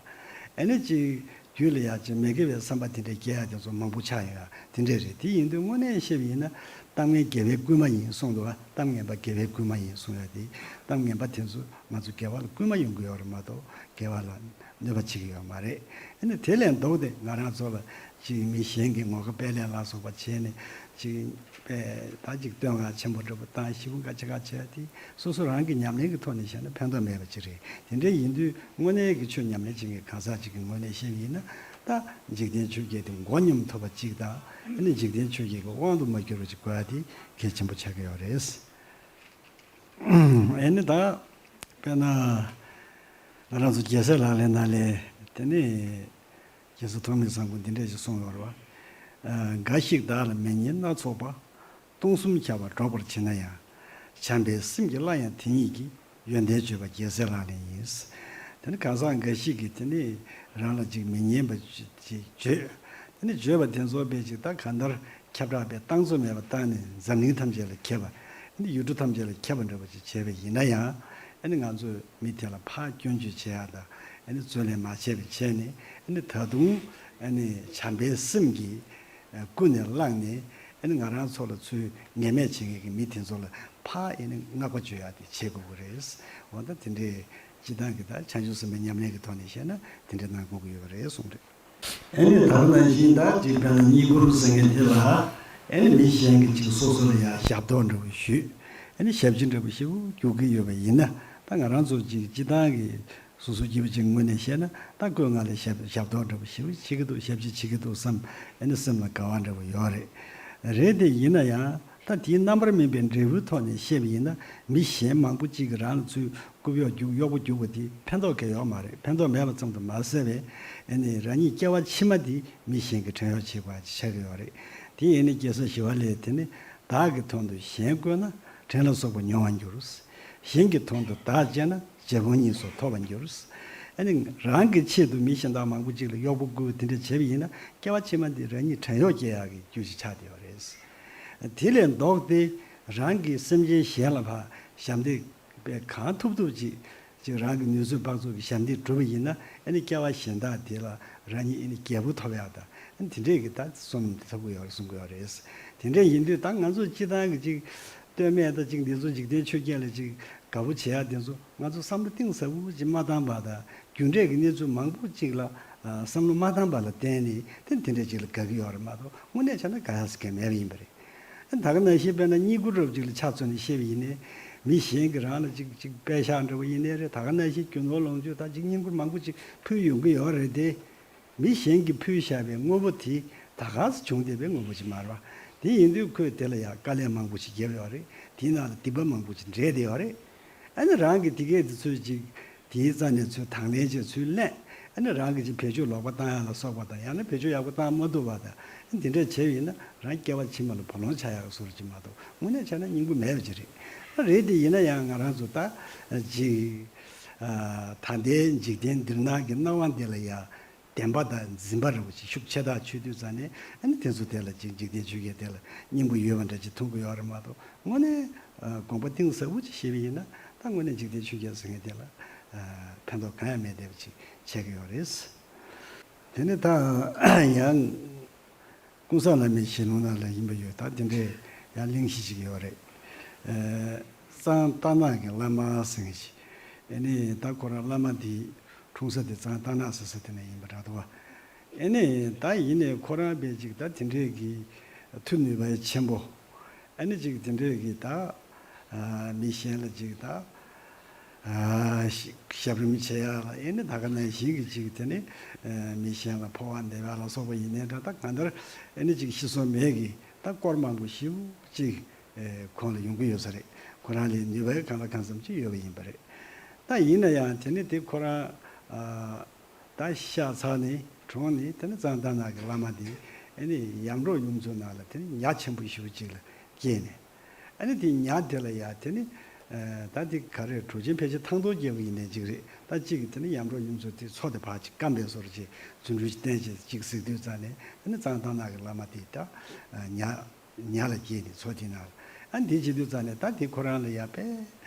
ཨ་ནི་ཅིག་རྒྱུད་ལ་ཡ་ཅིག་མི་དགེ་བའི་བསམ་པ་དེ་འདྲ་སྐྱེ་ཡ་དེ་ཚོ་མང་པོ་ཆགས་ཡོང་ཡ་དེ་འདྲ་རེད། དེ་ཡིན་དུས་དངོས་གནས་བཤད་པ་ཡིན་ན་གཏམ་ངན་དགེ་བའི་བསྐུལ་མ་ཡིན་གསུངས་འདུག་བ། གཏམ་ངན་པ་དགེ་བའི་བསྐུལ་མ་ཡིན་གསུང་ཡ་དེ་གཏམ་ངན་པ་དེ་ཚོ་ང་ཚོ་དགེ་བ་ལ་བསྐུལ་མ་ཡོང་གི་ཡོད་རེད་མ་གཏོགས་དགེ་བ་ལ་གནོད་པ་བྱེད་ཀྱི་ཡོད་མ་རེད། ཨ་ནི་དེ་ལས་ལྡོག་སྟེ་ང་རང་ཚོ་ལ་ཅིག་མི་གཞན་གྱི་ངོ་དགའ་སྤེལ་ལེན་ལ་སོགས་པ་བྱས་ནས་ཅིག་དཔེ་ད་ཅིག་བསྟོད་བསྔགས་ཆེན་པོ་འདྲ་པོ་བཏང་ཞེ་པོ་འགའ་ཅིག་ག་བྱས་ཏེ་སོ་སོ་རང་གི་ཉམས་ལེན་གྱི་ཐོག་ནས་བཤད་ན་ཕན་ཐོགས་མེད་པ་ཅིག་རེད། དེ་འདྲ་ཡིན་དུས་དངོས་གནས་ཀྱི་ཆོས་ཉམས་ལེན་བྱེད་མཁན་གང་ཟག་ཅིག་གི་ངོས་ནས་བཤད་པ་ཡིན་ན་ད་འཇིག་རྟེན་ཆོས་བརྒྱད་དེ་མགོ་སྙོམས་ཐུབ་པ་ཅིག་དང་ཨ་ནི་འཇིག་རྟེན་ཆོས་བརྒྱད་ཀྱི་དབང་དུ་མ་གྱུར་བ་ཅིག་དགོས་ཡ་དེ་གལ་ཆེན་པོ་ཆགས་ཀྱི་ཡོད་རེད། ཨ་ནི་ད་དཔེར་ན་ང་རང་ཚོ་རྒྱལ་སྲས་ལག་ལེན་ནང་ལས་དེ་ནི། རྒྱལ་སྲས་ཐོགས་མེད་བཟང་པོ་འདི་འདྲ་ཞིག་གསུངས་ཡོད་རེད་བ། ཨ། འགའ་ཞིག་བདག་ལ་མི་སྙན་སྣ་ཚོགས་པ། སྟོང་གསུམ་ཁྱབ་པ་སྒྲོག་པར་བྱེད་ན་ཡང་། བྱམས་པའི་སེམས་ཀྱིས་སླར་ཡང་དེ་ཉིད་ཀྱི། ཡོན་ཏན་བརྗོད་པ་རྒྱལ་སྲས་ལག་ལེན་ཡིན། དེ་ནི་གང་ཟག་འགའ་ཞིག་གིས་དེ་ནི་རང་ལ་ཅིག་མི་སྙན་པ་ཅིག་བརྗོད། དེ་ནི་བརྗོད་པ་དེ་ཚོ་དཔེ་ཅིག་ད་གང་ལྟར་ཁྱབ་བསྒྲགས་པའི་རྟགས་མཚོ་མེད་པ་བཏང་ནས་འཛམ་གླིང་ཐམས་ཅད་ལ་ཁྱབ་པ། དེ་ནི་ཡུལ་གྲུ་ཐམས་ཅད་ལ་ཁྱབ་པ་འདྲ་པོ་ཅིག་བྱས་པ་ཡིན་ན་ཡང་། ཨ་ནི་ང་ཚོས་མི་དེ་ལ་ཕར་སྐྱོན་བརྗོད་བྱེད་ཡག་དང་། ཨ་ནི་རྩོད་ལེན་མ་བྱས་པ་བྱས་ནས། ཨ་ནི་ད་དུང་ཨ་ནི་བྱམས་པའི་སེམས་ཀྱིས་ཀུན་ནས་བསླངས་ནས། ཨ་ནི་ང་རང་ཚོ་ལ་ཚུར་ངན་སྨྲས་བྱེད་མཁན་གྱི་མི་དེ་ཚོ་ལ་ཕར་ཨ་ནི་བསྔགས་པ་བརྗོད་ཡག་དེ་བྱེད་དགོས་ཀྱི་རེད། འོ་ད་དེ་འདྲའི་སྤྱིར་བཏང་གི་ད་བྱང་ཆུབ་སེམས་དཔའི་ཉམས་ལེན་གྱི་ཐོག་ནས་བཤད་ན་དེ་འདྲ་གནང་དགོས་ཀྱི་ཡོད་རེད་གསུངས་རེད། ཨ་ནི་ད་ག་ནང་བཞིན་ད་ཅིག་དཔེར་ན་བསྙེན་བཀུར་ཟེར་མཁན་དེ་ལ། ཨ་ནི་མི་གཞན་གྱིས་ཅིག་སོ་སོ་ལ་ཡང་ཞབས་ཏོག་འདྲ་པོ་ཞུས། ཨ་ནི་ཞབས་ཕྱི་འདྲ་པོ་ཞེ་པོ་རྒྱག་གི་ཡོད་པ་ཡིན་ན། ད་ང་རང་ཚོ་ཅིག་སྤྱིར་བཏང་གི་སོ་སོ་སྐྱེ་བོ་ཅིག་ངོས་ནས་བཤད་ན། ད་ཁོས་ང་ལ་ཞབས་ཞབས་ཏོག་འདྲ་པོ་ཞེ་པོ་བྱེད་ཀྱི་འདུག་ཞབས་ཕྱི་བྱེད་ཀྱི་འདུག་བསམ། ཨ་ནི་སེམས་ལ་དགའ་བ་འདྲ་པོ་ཡོད་རེད། རེད་དེ་ཡིན་ན་ཡང་། ད་དེའི་རྣམ་པར་སྨིན་པའི་འབྲས་བུའི་ཐོག་ནས་བཤད་པ་ཡིན་ན། མི་གཞན་མང་པོ་གཅིག་གིས་རང་ལ་ཚུར་རྐུབ་གཡོག་རྒྱུག་གཡོག་པོ་རྒྱུག་པ་དེ་ཕན་ཐོགས་གང་ཡང་ཡོད་མ་རེད། ཕན་ཐོགས་མེད་པ་ཙམ་དུ་མ་ཟད་པའི། ཨ་ནི་རང་ཉིད་སྐྱེ་བ་ཕྱི་མ་དེ་མི་གཞན་གྱིས་བྲན་གཡོག་བྱེད་པ་ཆགས་ཀྱི་ཡོད་རེད། དེ་ཡིན་ན་རྒྱལ་སྲས་ཞི་བ་ལྷས་དེ་ནི། བདག་གི་དོན་དུ་གཞན་བཀོལ་ན། བྲན་ལ་སོགས་པ་མྱོང་བར་འགྱུར། གཞན་གྱི་དོན་དུ་བདག་སྤྱད་ན། རྗེ་དཔུང་གཉིས་སུ་ཐོབ་པར་འགྱུར། ཨ་ནི་རང་གི་ཆེད་དུ་མི་གཞན་དག་མང་པོ་གཅིག་ལ་གཡོག་པོ་བཀོལ་དེ་འདྲ་བྱས་པ་ཡིན་ན། སྐྱེ་བ་ཕྱི་མ་འདི་རང་ཉིད་བྲན་གཡོག་སྐྱེ་ཡག་གི་རྒྱུ་ཞིག་ཆགས་བསྡད་ཡོད་རེད། དེ་ལས་ལྡོག་སྟེ་རང་གིས་སེམས་ཅན་གཞན་ལ་ཕར་ཞབས་འདེགས་པས་གང་ཐུབ་ཐུབ་ཅིག་ཅིག་རང་གི་ནུས་ཚོད་དཔག་ཚོད་ཀྱི་ཞབས་འདེགས་བསྒྲུབས་པ་ཡིན་ན། ཨ་ནི་སྐྱེ་བ་གཞན་དག་དེ་ལ་རང་ཉིད་ཨ་ནི་རྒྱལ་པོ་ཐོབ་ཡག་དང་། ཨ་ནི་དེ་འདྲས་ཀྱི་ད་བསམ་ཐུབ་ཀྱི་ཡོད་རེད་གསུང་གི་ཡོད་རེད། དེ་འདྲས་ཡིན་དུས་ད་ང་ཚོ་སྤྱིར་བཏང་གི་ཅིག་ལྟོས་མེད་ད་ཅིག་འདི་ཚོ་འཇིག་རྟེན་ཆོས་བརྒྱད་ལ་ཅིག་དགའ་པོ་བྱེད་ཡག་དེ་ཚོ་ང་ཚོ་བསམ་བློ་གཏིང་ཟབ་པོ་ཅིག་མ་བཏང་བ་དང་། རྒྱུ་འབྲས་ཀྱི་གནས་ཚུལ་མང་པོ་ཅིག་ལ་ཨ་བསམ་བློ་མ་བཏང་བ་ལ་བརྟེན་ནས་དེ་དེ་འདྲས་ཅིག་ལ་དགའ་གི་ཡོད་རེད་མ་གཏོགས། དངོས་གནས་བྱས་ན་དགའ་ཡག་ཟེར་མཁན་མེད་པ་ཡིན་པ་རེད། ད་ག་ནང་བཞིན་དཔེར་ན་བསྙེན་བཀུར་འདྲ་པོ་ཅིག་ལ་ཆ་མཚོན་ནས་བཤད་པ་ཡིན་ནའི། མི་གཞན་གྱིས་རང་ལ་ཅིག་ཅིག་པད་ཤག་འདྲ་པོ་ཡིན་ནའི་རེད། ད་ག་ནང་བཞིན་རྒྱུ་ནོར་ལོངས་སྤྱོད་ད་ཅིག་བསྙེན་བཀུར་མང་པོ་ཅིག་ཕུལ་ཡོང་གི་ཡོད་རེད་དེ། མི་གཞན་གྱིས་ཕུལ་བཞག་པའི་དངོས་པོ་དེ་ད་ག་སེ་བྱུང་བསྡད་པའི་དངོས་པོ་ཅིག་མ་རེད་པ། དེ་ཡིན་དུས་ཁོས་དེ་ལ་ཡང་དཀའ་ལས་མང་པོ་ཅིག་བརྒྱབ་ཡོད་རེད། དེའི་ནང་ལ་སྡིག་པ་མང་པོ་ཅིག་འདྲེས་བསྡད་ཡོད་རེད། ཨ་ནི་རང་གིས་དེ་གས་དེ་ཚོས་ཅིག་དེའི་རྩ་ནས་ཚུར་དང་ལེན་བྱས་ཚུར་ལེན། ཨ་ནི་རང་གིས་ཅིག་བེད་སྤྱོད་ལོག་པ་བཏང་ཡག་ལ་སོགས་པ་དང་། ཡང་ན་བེད་སྤྱོད་ཡག་པོ་བཏང་མ་ཐུབ་པ་དང་། ཨ་ནི་དེ་འདྲ་བྱས་པ་ཡིན་ན་རང་སྐྱེ་བ་ཕྱི་མ་ལ་བུ་ལོན་ཆགས་ཡག་བཟོ་འདྲ་ཅིག་མ་གཏོགས། དངོས་གནས་བྱས་ན་སྙིང་པོ་མེད་པ་ཅིག་རེད། ཨ་རེད་དེ་ཡིན་ན་ཡང་ང་རང་ཚོ་ད་ཅིག་ཨ་ད་ལྟའི་འཇིག་རྟེན་འདིར་སྣང་གི་སྣང་བ་འདི་ལ་ཡང་བདེན་པ་དང་འཛིན་པ་འདྲ་པོ་ཅིག་ཤུགས་ཆེ་ཐག་ཆོད་དུས་ཙང་ནས། ཨ་ནི་དེ་ཚོ་དེ་ལ་ཅིག་འཇིག་རྟེན་ཆོས་བརྒྱད་དེ་ལ་སྙིང་པོ་ཡོད་པ་འདྲ་ཅིག་མཐོང་གི་ཡོད་རེད་མ་གཏོགས། དངོས་གནས་ཨ་དགོངས་པ་གཏིང་ཟབ་པོ་ཅིག་བཞེས་པ་ཡིན་ན། ད་དངོས་གནས་འཇིག་རྟེན་ཆོས་བརྒྱད་ཟེར་མཁན་དེ་ལ་ཨ་ཕན་ཐོགས་གང་ཡང་མེད་བསྡད་པ་ཅིག་ཆགས་ཀྱི་ཡོད་རེད། དེ་ནས་ད་ཡང་ཀུན་བཟང་བླ་མའི་ཞལ་ལུང་ནང་ལ་ཡིན་པ་ཡོད། ད་དེ་འདྲའི་ ཡང་གླེང་གཞི་ཞིག་ཡོད་རེད། ཨ་གཙང་རྟ་ནག་གི་བླ་མ་ཟེར་མཁན་ཞིག་ཨ་ནི་ད་ཁོ་རང་བླ་མ་དེ་འཁྲུངས་ས་དེ་གཙང་རྟ་ནག་ཟེར་ས་དེ་ནས་ཡིན་པ་འདྲ་འདུག་བ། ཨ་ནི་ད་ཡིན་ནའི་ཁོ་རང་དཔེ་ཅིག་ད་དེ་འདྲས་ཀྱི་མཐུ་ནུས་པ་ཆེན་པོ། ཨ་ནི་ཅིག་དེ་འདྲས་ཀྱི་ད་ཨ་མི་གཞན་ལ་ཅིག་ད་ཨ་ཞབས་རིམ་བྱེད་ཡ་ལ་ཨ་ནི་ད་ག་ནང་བཞིན་གྱི་ཅིག་དེ་ནི་ཨ་མི་གཞན་ལ་འཕོ་བ་འདེབས་ཡ་ལ་སོགས་པ་ཡིན་ནའི་འདྲ། ད་གང་ལྟར་ཨ་ནི་ཅིག་ཤི་སོ་མེད་ཀྱི་ད་སྐོར་མང་པོ་ཞེ་པོ་ཅིག་ཨ་ཁོང་ལ་ཡོང་གི་ཡོད་ས་རེད། ཁོ་རང་ལ་ནུས་པ་གང་ལ་གང་འཚམ་ཅིག་ཡོད་པ་ཡིན་པ་རེད། ད་ཡིན་ན་ཡང་དེ་ནི་དེ་ཁོ་རང་ཨ་ད་ཤ་ཚ་ནས་གྲོངས་ནས་དེ་ནི་གཙང་རྟ་ནག་གི་བླ་མ་དེ་ཨ་ནི་ཡར་འབྲོག་གཡུ་མཚོ་ནང་ལ་དེ་ནི་ཉ་ཆེན་པོ་ཞེ་པོ་ཅིག་ལ་སྐྱེས་ནས། ཨ་ནི་དེ་ཉ་དེ་ལ་ཡ་དེ་ནི་ཨ་ད་དེ་ག་རེ་གྲུ་ཆེན་ཕལ་ཆེར་ཐང་སྟོང་རྒྱལ་པོ་ཡིན་ནའི་ཅིག་རེད། ད་གཅིག་གིས་དེ་ནི་ཡར་འབྲོག་གཡུ་མཚོ་དེ་མཚོ་དེ་ཕར་ཅིག་སྐམ་པའི་བཟོ་འདྲ་ཅིག་རྫུ་འཕྲུལ་ཅིག་བསྟན་བྱས་ཅིག་གཟིགས་དུས་ཙ་ནས་དེ་ནི་གཙང་རྟ་ནག་གི་བླ་མ་དེ་ད་ཨ་ཉ་ཉ་ལ་སྐྱེས་ནས་མཚོ་དེ་ནང་ལ། ཨ་ནི་དེ་བྱེད་དུས་ཙ་ནས་ད་དེ་ཁོ་རང་ལ་ཡ་དཔེ་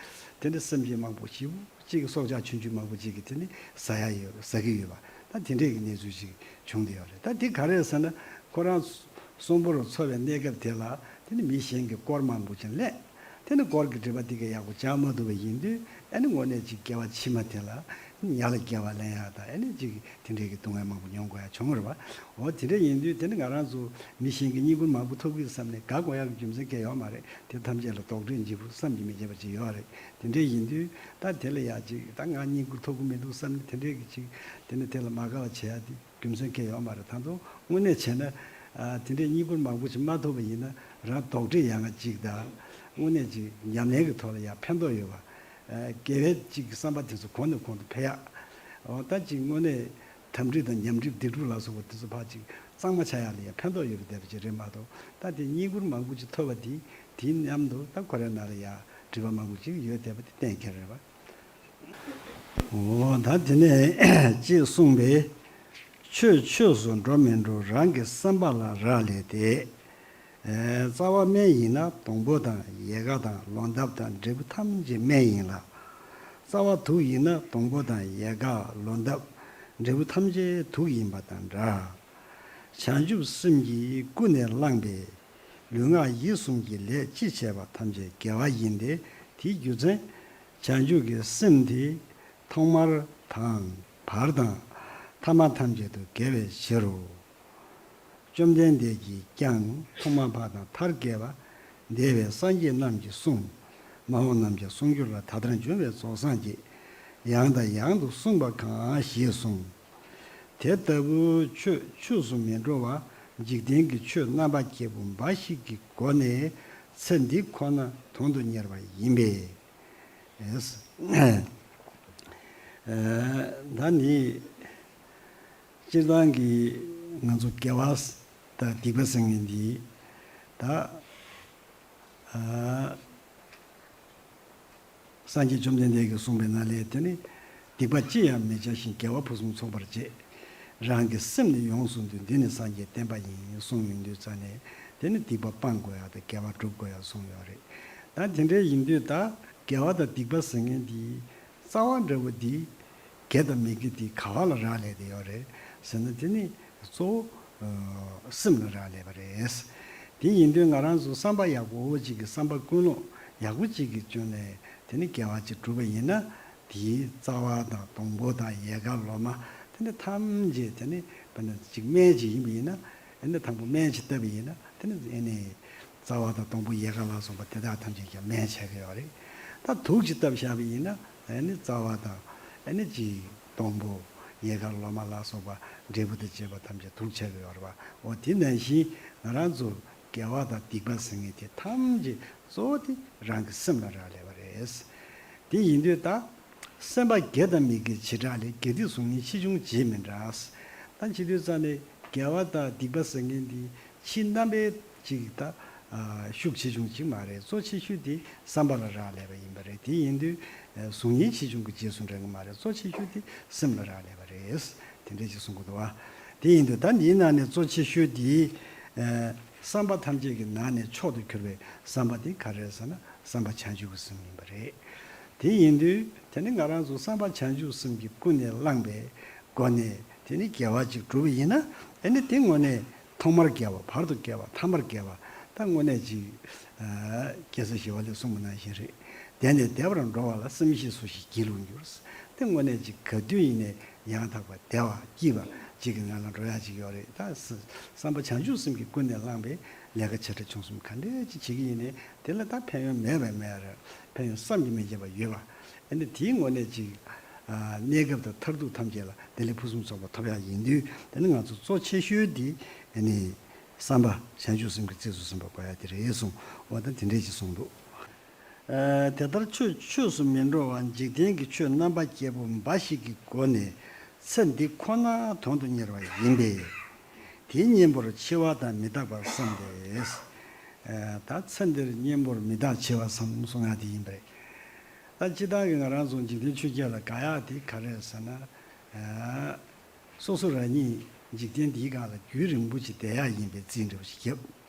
དེ་འདྲ་སེམས་ཅན་མང་པོ་ཞེ་པོ་ཅིག་གི་སྲོག་ཆགས་ཆུང་ཆུང་མང་པོ་ཅིག་གིས་དེ་ནི་ཟ་ཡ་ཡོད་ཟ་གི་ཡོད་པ། ད་དེ་འདྲས་ཀྱི་གནས་ཚུལ་ཅིག་བྱུང་བསྡད་ཡོད་རེད། ད་དེ་ག་རེ་ཟེར་ན་ཁོ་རང་གསོན་པོར་འཚོ་བའི་གནས་སྐབས་དེ་ལ་དེ་ནི་མི་གཞན་གྱིས་སྐོར་མང་པོ་ཅིག་གླས། དེ་ནི་སྐོར་གྱི་སྒྲིབ་པ་དེ་ག་ཡག་པོ་སྦྱང་མ་ཐུབ་པ་ཡིན་དུས་ཨ་ནི་དངོས་གནས་ཅིག་སྐྱེ་བ་ཕྱི་མ་དེ་ལ་ཉ་ལ་སྐྱེ་བ་ལེན་ཡག་དང་ཨ་ནི་ཅིག་དེ་འདྲས་ཀྱི་སྡུག་བསྔལ་མང་པོ་མྱོང་དགོས་ཡག་བྱུང་བ་རེད་པ། འོ་དེ་འདྲ་ཡིན་དུས་དེ་ནི་ང་རང་ཚོ་མི་གཞན་གྱིས་བསྙེན་བཀུར་མང་པོ་ཐོབ་ཀྱི་བསམ་ནས་དགའ་དགོས་ཡག་གི་རྒྱུ་མཚན་གང་ཡང་ཡོད་མ་རེད། དེ་ཐམས་ཅད་ལ་དོགས་འདྲི་བགྱིད་པོ་བསམ་གྱིས་མི་ཁྱབ་པ་ཅིག་ཡོད་རེད། དེ་འདྲ་ཡིན་དུས་ད་དེ་ལ་ཡག་ཅིག་ད་ང་བསྙེན་བཀུར་ཐོབ་ཀྱི་མི་འདུག་བསམ་ནས་དེ་འདྲ་གི་ཅིག་དེ་ནི་དེ་ལ་མ་དགའ་བ་བྱེད་ཡག་དེ་རྒྱུ་མཚན་གང་ཡང་ཡོད་མ་རེད། ད་དུང་དངོས་གནས་བྱས་ན་ཨ་དེ་འདྲའི་བསྙེན་བཀུར་མང་པོ་ཅིག་མ་ཐོབ་པ་ཡིན་ན་རང་དོགས་འདྲི་ཡག་ག་ཅིག་དང་དངོས་གནས་ཅིག་ཉམས་ལེན་གྱི་ཐོག་ལ་ཡག་ཕན་ཐོགས་ཡོད་པ། ཨ་དགེ་བའི་ཅིག་བསམ་པ་དེ་ཚོ་གོང་ནས་གོང་དུ་འཕེལ་ཡག་འོ་ད་ཅིག་དངོས་གནས་དམ་ཁྲིད་དང་ཉམས་ཁྲིད་སྡིག་སྒྲིབ་ལ་སོགས་པ་དེ་ཚོ་ཕར་ཅིག་གཙང་མ་ཆགས་ཡག་ལ་ཡང་ཕན་ཐོགས་ཡོད་པ་བསྡད་པ་ཅིག་རེད་མ་གཏོགས། ད་དེ་བསྙེན་བཀུར་མང་པོ་ཅིག་ཐོབ་པ་དེ་དེའི་མཉམ་དུ་ད་ཁོ་རའི་ནང་ལ་ཡང་སྒྲིབ་པ་མང་པོ་ཅིག་ཡོད་བསྡད་པ་དེ་གཏན་འཁེལ་རེད་པ། འོ་ད་དེ་ནས་ཅེས་གསུངས་པས། ཆོས་ཆོས་སུ་འགྲོ་མི་འགྲོ་རང་གི་བསམ་པ་ལ་རག་ལས་ཏེ། ཨེ་རྩ་བ་སྨན་ཡིན་ན་སྡོང་པོ་དང་ཡལ་ག་དང་ལོ་འདབ་དང་འབྲས་བུ་ཐམས་ཅད་སྨན་ཡིན་ལ། རྩ་བ་དུག་ཡིན་ན་སྡོང་པོ་དང་ཡལ་ག་ལོ་འདབ་འབྲས་བུ་ཐམས་ཅད་དུག་ཡིན་པ་དང་འདྲ། བྱང་ཆུབ་སེམས་ཀྱིས་ཀུན་ནས་བསླངས་པའི་ལུས་ངག་ཡིད་གསུམ་གྱི་ལས་ཅི་བྱས་པ་ཐམས་ཅད་དགེ་བ་ཡིན་ཏེ། དེའི་རྒྱུ་མཚན་བྱང་ཆུབ་ཀྱི་སེམས་དེ་ཐོག་མར་དང་བར་དང་ཐ་མ་ཐམས་ཅད་དུ་དགེ་བའི་ཕྱིར་རོ། བཅོམ་ལྡན་འདས་ཀྱིས་ཀྱང་ཐོག་མ་བར་དང་མཐར་དགེ་བ་འདས་པའི་སངས་རྒྱས་རྣམས་ཀྱིས་གསུངས། མ་འོངས་རྣམས་ཀྱང་གསུང་འགྱུར་ལ། ད་ལྟར་འབྱུང་བའི་རྫོགས་སངས་རྒྱས་ཡང་དང་ཡང་དུ་གསུངས་པ་གང་ཞེས་གསུངས། དེ་ལྟ་བུའི་ཆོས་ཆོས་སུ་མི་འགྲོ་བ་འཇིག་རྟེན་གྱི་ཆོས་རྣམ་པ་བརྒྱད་པོ་འབའ་ཞིག་གི་སྒོ་ནས་ཚེ་འདི་ཁོ་ན་དོན་དུ་གཉེར་བ་ཡིན་པས། ཨེ་ད་ནི་སྤྱིར་བཏང་གི་ང་ཚོ་དགེ་བ་དང་སྡིག་པ་ཟེར་མཁན་འདི་ད་ཨ་སངས་རྒྱས་བཅོམ་ལྡན་འདས་ཀྱིས་གསུངས་པའི་ནང་ལས་དེ་ནི་སྡིག་པ་ཅི་ཡང་མི་བྱ་ཞིང་དགེ་བ་ཕུན་སུམ་ཚོགས་པར་བྱེད། རང་གི་སེམས་ནི་ཡོངས་སུ་འདུལ། འདི་ནི་སངས་རྒྱས་བསྟན་པ་ཡིན་གསུངས་ཡོང་དུས་ཙ་ནས་དེ་ནི་སྡིག་པ་སྤང་དགོས་ཡག་དང་དགེ་བ་སྒྲུབ་དགོས་ཡག་གསུངས་ཡོད་རེད། ད་དེ་འདྲ་ཡིན་དུས་ད་དགེ་བ་དང་སྡིག་པ་ཟེར་མཁན་འདི་རྩ་བ་འདྲ་བོ་འདི་དགེ་དང་མི་དགེ་འདི་ག་བ་ལ་རག་ལས་བསྡད་ཡོད་རེད་ཟེར་ན། དེ་ནི་གཙོ་བོ་སེམས་ལ་རག་ལས་པ་རེད། དེ་ཡིན་དུས་ང་རང་ཚོ་བསམ་པ་ཡག་པོ་ཅིག་གི་བསམ་པ་ཀུན་སློང་ཡག་པོ་ཅིག་གི་བཅུག་ནས་དེ་ནི་དགེ་བ་ཅིག་བསྒྲུབས་པ་ཡིན་ན། དེའི་རྩ་བ་དང་སྡོང་པོ་དང་ཡལ་ག་ལོ་མ་དེ་ནི་ཐམས་ཅད་དེ་ནི་དཔེར་ན་ཅིག་སྨན་ཅིག་ཡིན་པ་ཡིན་ན། ཨ་ནི་དང་པོ་སྨན་ཅིག་བཏབ་པ་ཡིན་ན་དེ་ནི་ཨ་ནི་རྩ་བ་དང་སྡོང་པོ་ཡལ་ག་ལ་སོགས་པ་དེ་དག་ཐམས་ཅད་ཀྱང་སྨན་ཆགས་ཀྱི་ཡོད་རེད། ད་དུག་ཅིག་བཏབ་བཞག་པ་ཡིན་ན་ཨ་ནི་རྩ་བ་དང་ཨ་ནི་ཅིག་སྡོང་པོ་ཡལ་ག་ལོ་མ་ལ་སོགས་པ་འབྲས་བུ་དང་བཅས་པ་ཐམས་ཅད་དུག་ཆགས་ཀྱི་ཡོད་རེད་པ། འོ་དེ་ནང་བཞིན་ང་རང་ཚོ་དགེ་བ་དང་སྡིག་པ་ཟེར་མཁན་དེ་ཐམས་ཅད་གཙོ་བོ་དེ་རང་གི་སེམས་ལ་རག་ལས་པ་རེད། དེ་ཡིན་དུས་ད་སེམས་པ་དགེ་དང་མི་དགེ་བྱེ་བྲག་ལས། དགེ་སྡིག་གཟུགས་བརྙན་ཆེ་ཆུང་རྗེས་མི་འབྲང་། ད་བྱེད་དུས་ཙ་ནས་དགེ་བ་དང་སྡིག་པ་ཟེར་མཁན་འདི་ཕྱི་རྣམ་པའི་ཅིག་ད་ཨ་ཤུགས་ཆེ་ཆུང་ཅིག་མ་རེད། གཙོ་ཆེ་ཤོས་དེ་བསམ་པ་ལ་རག་ལས་པ་ཡིན་པ་རེད། དེ་ཡིན་དུས་ཨ་གཟུགས་བརྙན་ཆེ་ཆུང་གི་རྗེས་སུ་འབྲང་གི་མ་རེད། གཙོ་ཆེ་ཤོས་དེ་སེམས་ལ་རག་ལས་པ་རེད། དེ་འདྲས་ཅིག་གསུང་གི་འདུག་བ། དེ་ཡིན་དུས་ད་འདིའི་ནང་ནས་གཙོ་ཆེ་ཤོས་དེ་ཨ་བསམ་པ་ཐམས་ཅད་ཀྱི་ནང་ནས་མཆོག་ཏུ་གྱུར་པའི་བསམ་པ་དེ་ག་རེ་རེད་ཟེར་ན། བསམ་པ་བྱང་ཆུབ་ཀྱི་སེམས་ཡིན་པ་རེད། དེ་ཡིན་དུས་དེ་ནི་ང་རང་ཚོ་བསམ་པ་བྱང་ཆུབ་སེམས་ཀྱིས་ཀུན་ནས་བསླངས་པའི་སྒོ་ནས་དེ་ནི་དགེ་བ་ཅིག་བསྒྲུབས་པ་ཡིན་ན། ཨ་ནི་དེ་དངོས་གནས་ཐོག་མར་དགེ་བ། བར་དུ་དགེ་བ། ཐ་མར་དགེ་བ། ད་ དངོས་གནས་ཅིག་རྒྱལ་སྲས་ཞི་བ་ལྷས་གསུངས་པ་ནང་བཞིན་རེད། བདེ་ནས་བདེ་བར་འགྲོ་བ་ལ། བསམ་ཤེས་སུ་ཞིག་སྒྱིད་ལུག་འགྱུར། དེ་དངོས་གནས་ཅིག་ག་དུས་ཡིན་ནའི་ཡང་དག་པ་བདེ་བ་སྐྱིད་པ་ཅིག་གི་ངང་ལ་འགྲོ་ཡག་ཅིག་ཡོད་རེད། ད་བསམ་པ་བྱང་ཆུབ་སེམས་ཀྱིས་ཀུན་ནས་བསླངས་པའི་ལས་ཀ་བྱེ་བྲག་ཆུང་གསུམ་ག་འདྲས་ཅིག་བྱེད་ཀྱི་ཡིན་ནའི་དེ་ལ་ད་ཕན་ཡོན་མེད་པའི་མེད་རེད། ཕན་ཡོན་བསམ་གྱིས་མི་ཁྱབ་པ་ཡོད་པ། ཨ་ནི་དེའི་ངོ་ནས་ཅིག་གནས་སྐབས་དང་མཐར་ཐུག་ཐམས་ཅད་ལ་བདེ་ལེགས་ཕུན་སུམ་ཚོགས་པ་ཐོབ་ཡག་ཡིན་དུས། དེ་ནི་ང་ཚོ་གཙོ་ཆེ་ཤོས་དེ་ཨ་ནི་བསམ་པ་བྱང་ཆུབ་སེམས་ཀྱི་རྩིས་སུ་ཟིན་པ་དགོས་ཡག་དེ་རེད་གསུངས། འོ་ད་དེ་འདྲས་ཅིག་གསུངས་འདུག། ཨ། དེ་ལྟར་ཆོས་ཆོས་སུ་མི་འགྲོ་བར། འཇིག་རྟེན་གྱི་ཆོས་རྣམ་པ་བརྒྱད་པོ་འབའ་ཞིག་གི་སྒོ་ནས་ཚེ་འདི་ཁོ་ནར་དོན་དུ་གཉེར་བ་ཡིན་པས། དེའི་གཉེན་པོར་འཆི་བ་དང་མི་རྟག་པར་བསམས་ཏེ། ཨ། ད་ཚེ་འདིར་གཉེན་པོར་མི་རྟག་འཆི་བ་བསམ་གསུང་ཡག་དེ་ཡིན་པ་རེད། ད་སྤྱིར་བཏང་གི་ང་རང་ཚོ་འཇིག་རྟེན་ཆོས་བརྒྱད་ལ་དགའ་ཡག་དེ་ག་རེ་རེད་ཟེར་ན། ཨ། སོ་སོ་རང་ཉིད་འཇིག་རྟེན་འདིའི་སྒང་ལ་རྒྱུན་རིང་པོ་ཅིག་བསྡད་ཡག་ཡིན་པའི་རྩིས་འདྲ་བོ་ཞིག་བརྒྱབ།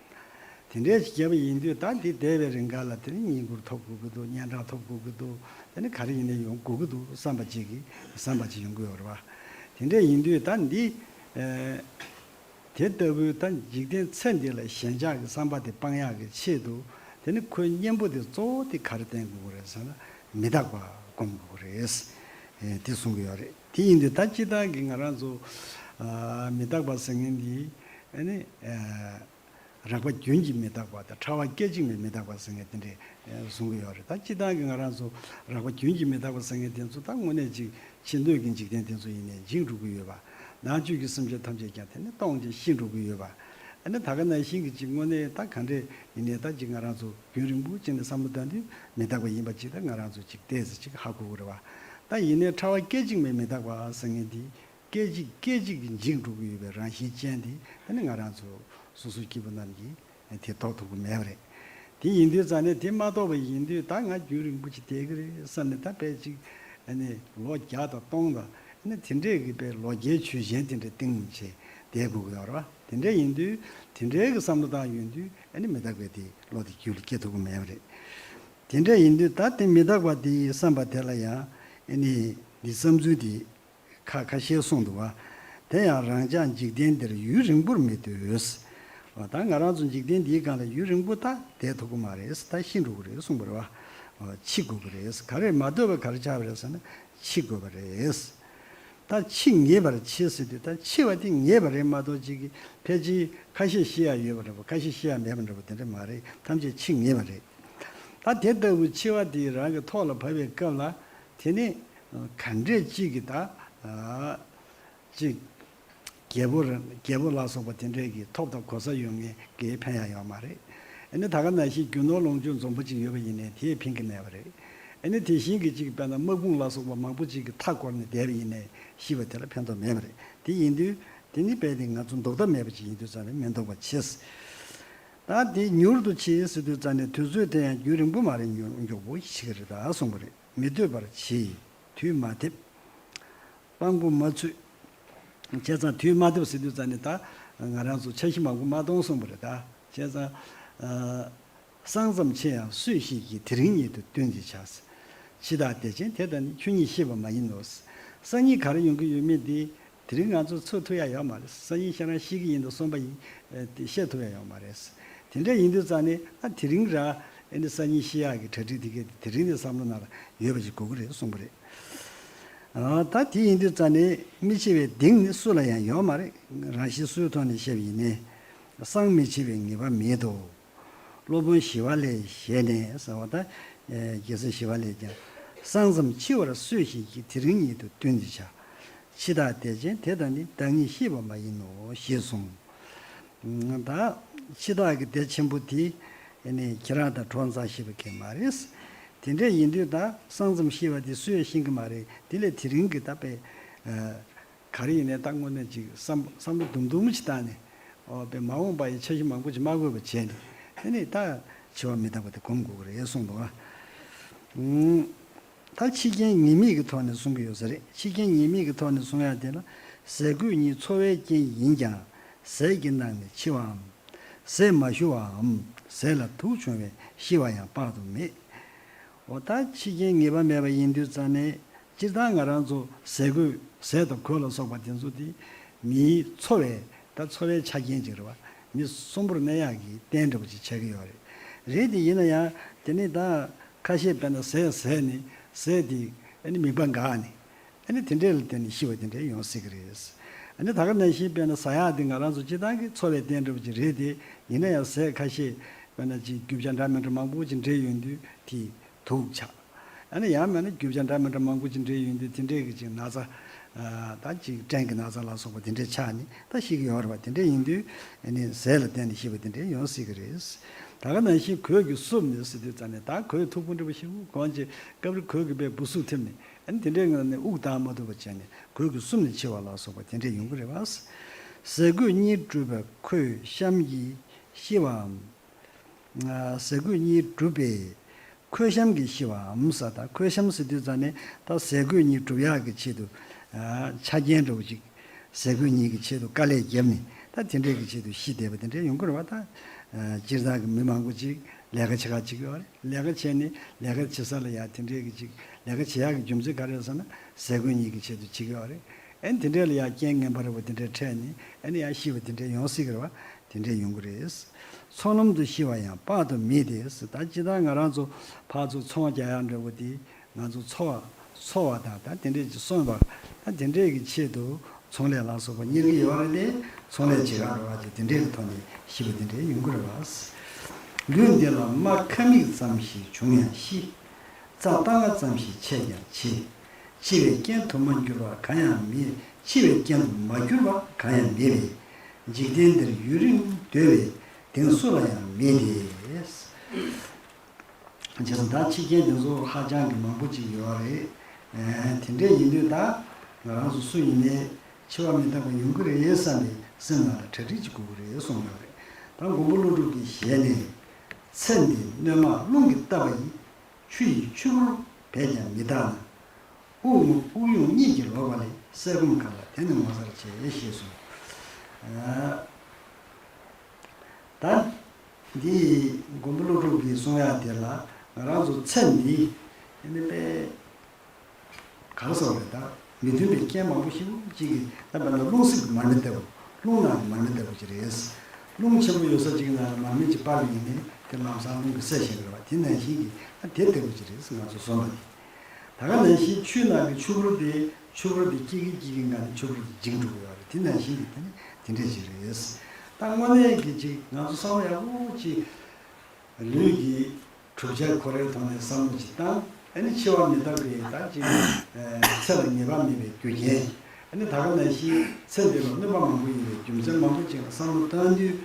དེ་འདྲས་ཅིག་བརྒྱབ་པ་ཡིན་དུས། ད་འདི་བསྡད་པའི་རིང་ག་ལ་དེ་ནི་བསྙེན་བཀུར་ཐོབ་དགོས་ཀྱི་འདུག། སྙན་གྲགས་ཐོབ་དགོས་ཀྱི་འདུག། དེ་ནི་ག་རེ་ཡིན་ནའི་ཡོང་དགོས་ཀྱི་འདུག་བསམ་པ་ཅིག་གིས་བསམ་པ་ཅིག་ཡོང་གི་ཡོད་རེད་བ། དེ་འདྲས་ཡིན་དུས་ད་འདི། ཨེ། དེ་ལྟ་བུའི་ད་འཇིག་རྟེན་ཚེ་འདི་ལ་ཞེན་ཆགས་ཀྱི་བསམ་པ་དེ་སྤང་ཡག་གི་ཆེད་དུ། དེ་ནི་ཁོའི་གཉེན་པོ་དེ་གཙོ་བོ་དེ་ག་རེ་བསྟེན་དགོས་ཀྱི་རེད་ཟེར་ན། མི་རྟག་པ་སྒོམ་དགོས་ཀྱི་རེད། ཨེ། དེ་གསུང་གི་ཡོད་རེད། དེ་ཡིན་དུས་ད་སྤྱིར་བཏང་གི་ང་རང་ཚོ། ཨ། མི་རྟག་པ་ཟེར་མཁན་འདི་ཨ་ནི། ཨ། རགས་པ་རྒྱུན་གྱི་མི་རྟག་པ་དང་། ཕྲ་བ་སྐད་ཅིག་མའི་མི་རྟག་པ་ཟེར་མཁན་དེ་འདྲས་གསུང་གི་ཡོད་རེད། ད་སྤྱིར་བཏང་གི་ང་རང་ཚོ་རགས་པ་རྒྱུན་གྱི་མི་རྟག་པ་ཟེར་མཁན་དེ་ཚོ་ད་དངོས་གནས་ཅིག་ཕྱི་སྣོད་ཀྱི་འཇིག་རྟེན་དེ་ཚོ་ཡིན་ནའི་འཇིག་འགྲོ་གི་ཡོད་པ། ནང་བཅུད་ཀྱི་སེམས་ཅན་ཐམས་ཅད་ཀྱང་དེ་ནི་སྟོངས་ཏེ་ཤི་འགྲོ་གི་ཡོད་པ། ཨ་ནི་ད་ག་ནང་བཞིན་གྱི་ཅིག་དངོས་གནས་ད་ག་འདྲས་ཡིན་ནའི་ད་ཅིག་ང་རང་ཚོ་རྒྱུན་རིང་པོ་ཅིག་ནས་བསམ་བློ་བཏང་དུས་མི་རྟག་པ་ཡིན་པ་ཅིག་ད་ང་རང་ཚོ་ཅིག་ཏོག་ཙམ་ཅིག་ཧ་གོ་གི་རེད་བ། ད་ཡིན་ནའི་ཕྲ་བ་སྐད་ཅིག་མའི་མི་རྟག་པ་ཟེར་མཁན་དེ། སྐད་ཅིག་སྐད་ཅིག་གིས་འཇིག་འགྲོ་གི་ཡོད་པའི་རང་བཞིན་ཅན་དེ། ད་ནི་ང་རང་ཚོ་སོ་སོའི་སྐྱེས་བུ་རྣམས་ཀྱིས་དེ་རྟོགས་ཐུབ་ཀྱི་མེད་པ་རེད། དེ་ཡིན་དུས་ཙང་ནས་དེ་མ་རྟོགས་པ་ཡིན་དུས། ད་ང་རྒྱུན་རིང་པོ་ཅིག་བསྡད་ཀྱི་རེད་བསམ་ནས། ད་དཔེ་ཅིག་ཨ་ནི་ལོ་བརྒྱ་དང་སྟོང་དང་ཨ་ནི་དེ་འདྲས་ཀྱི་དཔེ་ལོ་བརྒྱའི་ཆོས་གཞན་དེ་འདྲས་བསྟེན་བྱས་བསྡད་དགོས་ཀྱི་ཡོད་རེད་བ། དེ་འདྲས་ཡིན་དུས་དེ་འདྲས་ཀྱི་བསམ་བློ་བཏང་ཡོང་དུས། ཨ་ནི་མི་རྟག་པའི་དེ་བློ་དེ་རྒྱུད་ལ་སྐྱེ་ཐུབ་ཀྱི་མེད་པ་རེད། དེ་འདྲས་ཡིན་དུས་ད་དེ་མི་རྟག་པ་དེའི་བསམ་པ་དེ་ལ་ཡང་ཨ་ནི་འདི་བསམ་ཚུལ་དེ་ཁ་ཁ་ཤས་གསུངས་འདུག་བ། དེ་ཡང་རང་ཅག་འཇིག་རྟེན་འདིར་ཡུན་རིང་པོར་མི་སྡོད། འོ་ད་ང་རང་ཚོ་འཇིག་རྟེན་འདིའི་སྒང་ལ་ཡུན་རིང་པོ་ད་བསྡད་ཐུབ་ཀྱི་མ་རེད། ད་ཤི་འགྲོ་གི་རེད་གསུངས་པ་རེད་བ། འོ་འཆི་དགོས་ཀྱི་རེད། ག་རེ་མ་སྡོད་པ་ག་རེ་ཆགས་པ་རེད་ཟེར་ན། འཆི་དགོས་པ་རེད། ད་འཆི་ངེས་པར་འཆི་ཟེར་དུས། ད་འཆི་བ་དེ་ངེས་པ་རེད་མ་གཏོགས། ཅིག་གིས་ཕལ་ཆེར་ཁ་ཤས་ཤི་ཡག་ཡོད་པ་འདྲ་པོ། ཁ་ཤས་ཤི་ཡག་མེད་པ་འདྲ་པོ་དེ་འདྲ་མ་རེད། ཐམས་ཅད་འཆི་ངེས་པ་རེད། ད་དེ་ལྟ་བུའི་འཆི་བ་དེ་རང་གི་ཐོག་ལ་བབས་པའི་སྐབས་ལ། དེ་ནི་ག་འདྲས་ཅིག་གིས་ད་ཅིག་རྒྱལ་པོ་རེད། རྒྱལ་པོ་ལ་སོགས་པ་དེ་འདྲས་ཀྱི་ཐོབ་དང་གོ་ས་ཡོད་མཁན་གྱིས་ཕན་ཡག་ཡོད་མ་རེད། ཨ་ནི་ད་ག་ནང་བཞིན་རྒྱུ་ནོར་ལོངས་སྤྱོད་འཛོམས་པོ་ཅིག་ཡོད་པ་ཡིན་ནའི་དེས་ཕན་གྱི་མེད་པ་རེད། ཨ་ནི་དེ་བཞིན་གྱི་ཅིག་དཔེར་ན་དམག་དཔུང་ལ་སོགས་པ་མང་པོ་ཅིག་གིས་མཐའ་བསྐོར་ནས་བསྡད་པ་ཡིན་ནའི་ཤི་བ་དེ་ལ་ཕན་ཐོགས་མེད་པ་རེད། དེ་ཡིན་དུས་དེ་ནི་རྦད་དེ་ང་ཚོ་ལྡོག་ཐབས་མེད་པ་ཅིག་ཡིན་དུས་ཙང་ནས་མི་ལྡོག་པ་འཆི། ད་དེ་མྱུར་དུ་འཆི་ཟེར་དུས་ཙང་ནས། དུས་ཚོད་དེ་ཡང་རྒྱུན་རིང་པོ་མ་རེད། མྱུར་མགྱོགས་པོ་འཆི་གི་རེད་ད་གསུངས་པ་རེད། མི་སྡོད་པར་འཆི། དུས་མ་ཐེབས། དཔང་པོ་མ་ཚུད། བྱས་ཙང་དུས་མ་ཐེབས་ཟེར་དུས་ཙང་ནས་ད་ང་རང་ཚོ་འཆར་གཞི་མང་པོ་མ་གཏོང་གསུངས་པ་རེད་ད། བྱས་ཙང་། ཨ། སང་ཙམ་འཆི་ཡང་སུས་ཤེས་ཀྱི། དེ་རིང་ཉིད་དུ་བསྟུན་ཏེ་བྱ། འཆི་བདག་བདེ་ཆེན་དེ་དང་ནི། ཁྱོད་ཉིད་ཤེས་པ་མ་ཡིན་ནོ། སང་ཉིན་ག་རེ་ཡོང་གི་ཡོད་མེད་དེ་དེ་རིང་ང་ཚོ་ཚོད་ཐུབ་ཡག་ཡོད་མ་རེད། སང་ཉིན་ཁྱེད་རང་ཤི་གི་ཡིན་དང་གསུངས་པ་ཡིན། ཨ། དེ་བཤད་ཐུབ་ཡག་ཡོད་མ་རེད། དེ་འདྲ་ཡིན་དུས་ཙང་ནས། ཨ། དེ་རིང་ར་ཨ་ནི་སང་ཉིན་ཤི་ཡག་གི་གྲ་སྒྲིག་དེ་གས་དེ་རིང་ནས་བསམ་བློ་ནང་ལ་ཡོད་པ་ཞིག་དགོས་ཀྱི་རེད་གསུངས་པ་རེད། ཨ། ད་དེ་ཡིན་དུས་ཙང་ནས་མི་འཆི་བའི་གདེང་ནི་སུ་ལ་ཡང་ཡོད་མ་རེད། རང་བཞིན་སུའི་ཐོག་ནས་བཤད་པ་ཡིན་ནའི། སང་མི་འཆི་བའི་ངེས་པ་མེད་དོ། སློབ་དཔོན་ཞི་བ་ལྷའི་ཞལ་ནས་ཟེར་བ་དང་། ཨེ། རྒྱལ་སྲས་ཞི་བ་ལྷས་ཀྱང་། སང་ཙམ་འཆི་བར་སུས་ཤེས་ཀྱི། དེ་རིང་ཉིད་དུ་བསྟུན་ཏེ་བྱ། འཆི་བདག་བདེ་ཆེན་དེ་དང་ནི། བདག་ཉིད་ཤེས་པ་མ་ཡིན་ནོ་ཞེས་གསུངས། ད་འཆི་བདག་གི་བདེ་ཆེན་པོ་དེ་ནི་ཁྱེད་རང་དང་གྲོགས་མཚམས་ཤེས་པ་གང་མ་རེད། དེ་འདྲ་ཡིན་དུས་ད་སང་ཙམ་ཤི་བ་དེ་སུས་ཤེས་ཀྱི་མ་རེད། དེ་ལས་དེ་རིང་གི་ད་དཔེ། ཨ། ག་རེ་ཡིན་ནའི་ད་དངོས་གནས་ཅིག་བསམ་བསམ་བློ་དུམ་དུམ་ཅིག་བཏང་ནས། ཨོ། དཔེ་མ་འོངས་པ་ཡི་འཆར་གཞི་མང་པོ་ཅིག་མ་དགོས་པ་བྱས་ནས། དེ་ནས་ད་འཆི་བ་མི་རྟག་པ་དེ་སྒོམ་དགོས་ཀྱི་རེད་གསུངས་འདུག་ཨ། ཨུམ། ད་འཆི་རྐྱེན་ཉེས་དམིགས་ཀྱི་ཐོག་ནས་གསུང་གི་ཡོད་ས་རེད། འཆི་རྐྱེན་ཉེས་དམིགས་ཀྱི་ཐོག་ནས་གསུང་ཡ་དེ་ལ། ཟས་གོས་གཉིས་འཚོ་བའི་རྐྱེན་ཡིན་ཀྱང་། ཟས་ཀྱི་ནང་ནས་འཆི་བའམ། ཟས་མ་ཞུ་བའམ། ཟས་ལ་དུག་བྱུང་བས་ཤི་བ་ཡང་དཔག་ཏུ་མེད། འོ་ད་འཆི་རྐྱེན་ངེས་པ་མེད་པ་ཡིན་དུས་ཙང་ནས། སྤྱིར་བཏང་ང་རང་ཚོ་ཟས་གོས། ཟས་དང་གོས་ལ་སོགས་པ་དེ་ཚོ་དེ་མིའི་འཚོ་བའི། ད་འཚོ་བའི་ཆ་རྐྱེན་ཅིག་རེད་བ། མི་གསོན་པོར་གནས་ཡག་གི་རྟེན་འདྲ་པོ་ཅིག་ཆགས་ཀྱི་ཡོད་རེད། རེད་དེ་ཡིན་ན་ཡང་དེ་ནི་ད་ཁ་ཤས་དཔེར་ན་ཟས་ཟས་ནས་ཟས་དེ་ཨ་ནི་མིད་པ་འགགས་ནས། ཨ་ནི་དེ་འདྲས་ལ་བརྟེན་ནས་ཤི་བ་དེ་འདྲས་ཡོང་སྲིད་ཀྱི་རེད། ཨ་ནི་ད་ག་ནང་བཞིན་དཔེར་ན་ཟ་ཡག་དེ་ང་རང་ཚོ་སྤྱིར་བཏང་གི་འཚོ་བའི་རྟེན་འདྲ་པོ་ཅིག་རེད་དེ། ཡིན་ན་ཡང་ཟས་ཁ་ཤས་དཔེར་ན་ཅིག་རྒྱུ་ཆ་འདྲ་མི་འདྲ་མང་པོ་ཅིག་འདྲེས་ཡོང་དུས་དེ་དུག་ཆགས། ཨ་ནི་ཡང་མིན་ན་རྒྱུ་ཆ་འདྲ་མི་འདྲ་མང་པོ་ཅིག་འདྲེས་ཡོང་དུས་དེ་འདྲས་ཀྱི་ཅིག་ན་ཚ། ད་ཅིག་སྐྲན་གྱི་ན་ཚ་ལ་སོགས་པ་དེ་འདྲས་ཆགས་ནས་ད་ཤི་གི་ཡོད་རེད་པ། དེ་འདྲས་ཡིན་དུས་ཨ་ནི་ཟས་ལ་བརྟེན་ནས་ཤི་བ་དེ་འདྲས་ཡོང་སྲིད་ཀྱི་རེད། ད་ག་ནང་བཞིན་གོས་ཀྱིས་བསུབས་ནས་ཟེར་དུས་ཙམ་ནས་ད་གོས་མཐུག་པོ་འདྲ་པོ་ཞིག་གོན་བྱས་སྐབས་རེ་གོས་ཀྱིས་དཔེ་སྦུ་སུབ་ཐེབས་ནས། ཨ་ནི་དེ་འདྲའི་ངང་ནས་དབུགས་བཏང་མ་ཐུབ་པ་བྱས་ནས་གོས་ཀྱིས་བསུབས་ནས་འཆི་བ་ལ་སོགས་པ་དེ་འདྲས་ཡོང་གི་རེད་བ། ཟས་གོས་གཉིས་བསྒྲུབས་པའི་ཁོད་གཤམ་གྱིས་ཤི་བའམ། ཟས་གོས་གཉིས་བསྒྲུབས་པའི་ཁོད་གཤམ་གྱིས་ཤི་བའམ་ཟེར། ད་ཁོད་གཤམ་ཟེར་དུས་ཙམ་ནས་ད་ཟས་གོས་གཉིས་བསྒྲུབ་ཡག་གི་ཆེད་དུ་ཆ་རྐྱེན་འདྲ་པོ་ཅིག་ཟས་གོས་གཉིས་ཀྱི་ཆེད་དུ་དཀའ་ལས་བརྒྱབ་ནས་ད་དེ་འདྲས་ཀྱི་ཆེད་དུ་ཤི་བསྡད་པ་དེ་འདྲས་ཡོང་གི་རེད་བ། ད་སྤྱིར་བཏང་གི་མི་མང་པོ་ཅིག་ལས་ཀ་བྱེད་ག་བྱེད་ཀྱི་ཡོད་རེད། ལས་ཀ་བྱས་ནས་ལས་ཀ་བྱེད་ས་ལ་ཡ་དེ་འདྲས་ཀྱི་ཅིག་ལས་ཀ་བྱེད་ཡག་གི་རྒྱུ་མཚན་ག་རེ་རེད་ཟེར་ན་ཟས་གོས་གཉིས་ཀྱི་ཆེད་དུ་བྱེད་ཀྱི་ཡོད་རེད། ཨ་ནི་དེ་འདྲས་ལ་ཡ་རྐྱེན་ངན་པ་འདྲ་པོ་དེ་འདྲས་འཕྲད་ནས་ཨ་ནི་ཡ་ཤི་བ་དེ་འདྲས་ཡོང་སྲིད་ཀྱི་རེད་བ། དེ་འདྲས་ཡོང་གི་རེད། ཚོགས་ལམ་དུ་ཤི་བ་ཡང་དཔག་ཏུ་མེད་དེ། ད་སྤྱིར་བཏང་ང་རང་ཚོ་ཕར་ཚུར་ཚོང་རྒྱག་ཡག་འདྲ་པོ་དེ། ང་ཚོ་འཚོ་བ་འཚོ་བ་དང་ད་དེ་འདྲས་ཀྱི་གསོན་པ་ད་དེ་འདྲས་ཀྱི་ཆེད་དུ་ཚོང་ལས་ལ་སོགས་པ་གཉེར་གྱི་ཡོད་རེད་དེ། ཚོང་ལས་བྱེད་ག་འགྲོ་བ་དེ་དེ་འདྲས་ཀྱི་ཐོག་ནས་ཤི་བ་དེ་འདྲས་ཡོང་གི་རེད་བ། ལུས་འདི་ལ་རྨ་ཁ་མིག་ཙམ་ཞིག་བྱུང་ཡང་ཤི། རྩ་ལྟ་ང་ཙམ་ཞིག་ཆད་ཀྱང་འཆི། འཆི་བའི་རྐྱེན་དུ་མ་གྱུར་པ་གང་ཡང་མེད། འཆི་བའི་རྐྱེན་དུ་མ་གྱུར་པ་གང་ཡང་མེད་པས། འཇིག་རྟེན་འདིར་ཡུན་རིང་སྡོད་པའི་གདེང་སུ་ལ་ཡང་མེད་དེ། བྱས་ཙང་ད་འཆི་རྐྱེན་དེ་ཚོ་ཧ་ཅང་གི་མང་པོ་ཅིག་ཡོད་རེད། ཨ་དེ་འདྲས་ཡིན་དུས་ད་ང་རང་ཚོ་སུ་ཡིན་ནའི་འཆི་བ་མི་རྟག་པ་ཡོང་གི་རེད་བསམ་པའི་སེམས་ནང་ལ་གྲ་སྒྲིག་ཅིག་དགོས་ཀྱི་རེད་གསུངས་ཡོད་རེད། ད་མགོན་པོ་ཀླུ་སྒྲུབ་ཀྱི་ཞལ་ནས། ཚེ་འདི་བསྣོལ་མ་རླུང་གིས་བཏབ་པ་ཡིས། ཆུ་ཡི་ཆུ་བུར་བས་ཀྱང་མི་དག་ན། དབུགས་རྔུབ་དབུགས་དབྱུང་གཉིད་ཀྱིས་ལོག་པ་ལས། སད་སྒོམ་ག་ལ་དེ་ནི་ངོ་མཚར་ཆེ། ཞེས་གསུངས། ད་འདི་མགོན་པོ་ཀླུ་སྒྲུབ་ཀྱིས་གསུང་ཡག་དེ་ལ་ང་རང་ཚོ་ཚེ་འདི་ཨ་ནི་དཔེ་ག་རེ་ཟེར་བ་རེད། ད་མི་མཐུན་པའི་རྐྱེན་མང་པོ་ཞིག་ཅིག་གིས་ད་དཔེར་ན་རླུང་སེམས་ཀྱི་མར་མེ་ལྟ་བུ། རླུང་ནང་གི་མར་མེ་ལྟ་བུ་ཅིག་རེད། རླུང་ཆེན་པོ་ཡོད་ས་ཅིག་ནང་ལ་མར་མེ་ཅིག་སྤར་བ་ཡིན་ནའི་དེ་ལམ་སང་རླུང་གིས་བསད་བཞག་གི་རེད་བ། དེ་ནང་བཞིན་གྱི་ད་དེ་ལྟ་བུ་ཅིག་རེད་ང་ཚོ་བཟོ་འདྲ་དེ། ད་ག་ནང་བཞིན་ཆུའི་ནང་གི་ཆུ་བུར་དེ་ཆུ་བུར་དེ་སྐྱེ་གི་སྐྱེ་གི་ངང་ནས་ཆུ་བུར་དེ་འཇིག་འགྲོ་གི་ཡོད་རེད། དེ་ནང་བཞིན་གྱི་དེ་ནི་དེ་འདྲས་ཅིག་རེད། ད་དངོས་གནས་ཀྱི་ཅིག་ང་ཚོ་བསམ་བློ་ཡག་པོ་ཅིག་ལུས་ཀྱི་གྲུབ་ཆ་ཁོ་རའི་ཐོག་ནས་བསམ་བློ་ཅིག་བཏང་། ཨ་ནི་འཆི་བ་མི་རྟག་པའི་ད་ཅིག་ཚེ་ལ་ངེས་པ་མེད་པའི་རྒྱུ་རྐྱེན། ཨ་ནི་ད་ག་ནང་བཞིན་ཚེ་འདི་ལ་གནོད་པ་མང་པོ་ཡོད་པའི་རྒྱུ་མཚན་མང་པོ་ཅིག་ལ་བསམ་བློ་བཏང་དུས་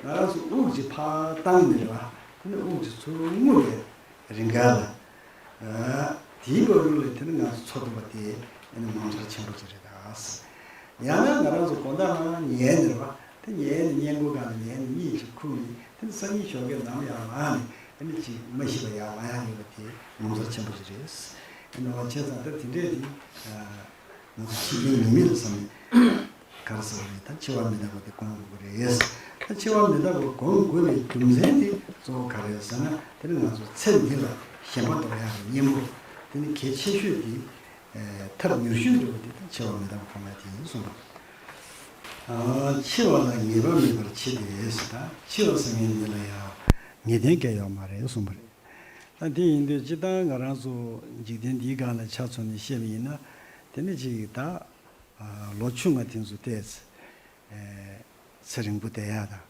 ང་རང་ཚོ་དབུགས་ཅིག་ཕར་བཏང་ནས་རེད་བ། དེ་ནི་དབུགས་ཅིག་ཚུར་རྔུབ་པའི་རིང་ག་ལ། དེའི་བར་དུ་ལ་དེ་ནི་ང་ཚོ་འཚོ་ཐུབ་པ་དེ་ཨ་ནི་ངོ་མཚར་ཆེན་པོ་ཅིག་རེད་ད། ཡང་ན་ང་རང་ཚོ་དགོང་དག་ལ་ཉལ་ནས་རེད་བ། དེ་ཉལ་ནས་སྔས་མགོ་སྒང་ལ་ཉལ་ནས་གཉིད་ཅིག་ཁུག་ནས་དེ་ནི་སང་ཉིན་ཞོགས་ཀས་ནམ་ཡར་ལངས་ནས་ཨ་ནི་ཅིག་མ་ཤི་བ་ཡར་ལངས་ཡག་ཡོད་པ་དེ་ངོ་མཚར་ཆེན་པོ་ཅིག་རེད། ཨ་ནི་བ་བྱས་ཙང་ད་དེ་འདྲས་དེ། ང་ཚོ་འཆི་རྐྱེན་ཉེས་དམིགས་ལ་བསམ་ནས་ག་རེ་ཟེར་བ་རེད། ད་འཆི་བ་མི་རྟག་པ་དེ་སྒོམ་དགོས་ཀྱི་རེད། ད་འཆི་བ་མི་རྟག་པ་སྒོམ་དགོས་པའི་རྒྱུ་མཚན་དེ་གཙོ་བོ་ག་རེ་རེད་ཟེར་ན། དེ་ནི་ང་ཚོ་ཚེ་འདི་ལ་ཞེན་པ་འདོར་ཡག་གི་གཉེན་པོ་དེ་ནི་གལ་ཆེ་ཤོས་དེ། ཐབས་མྱུར་ཤོས་འདྲ་པོ་དེ་ད་འཆི་བ་མི་རྟག་པ་སྒོམ་ཡག་དེ་ཡིན་གསུངས་པ་རེད། འཆི་བ་ལ་ངེས་པ་མེད་པར་འཆི་སྟེ་ཟེར། ད་འཆི་བ་ཟེར་མཁན་འདི་ལ་ཡང་ངེས་གཏན་གལ་ཡོད་མ་རེད་གསུངས་པ་རེད། ད་དེ་ཡིན་དུས་སྤྱིར་བཏང་ང་རང་ཚོ་འཇིག་རྟེན་འདིའི་སྒང་ལ་ཆ་མཚོན་ནས་བཤད་པ་ཡིན་ན། དེ་ནི་ཅིག་ད་ལོ་ཆུང་ང་དེ་ཚོ་བལྟས་ཚེ་ཚེ་རིང་པོ་བསྡད་ཡག་དང་།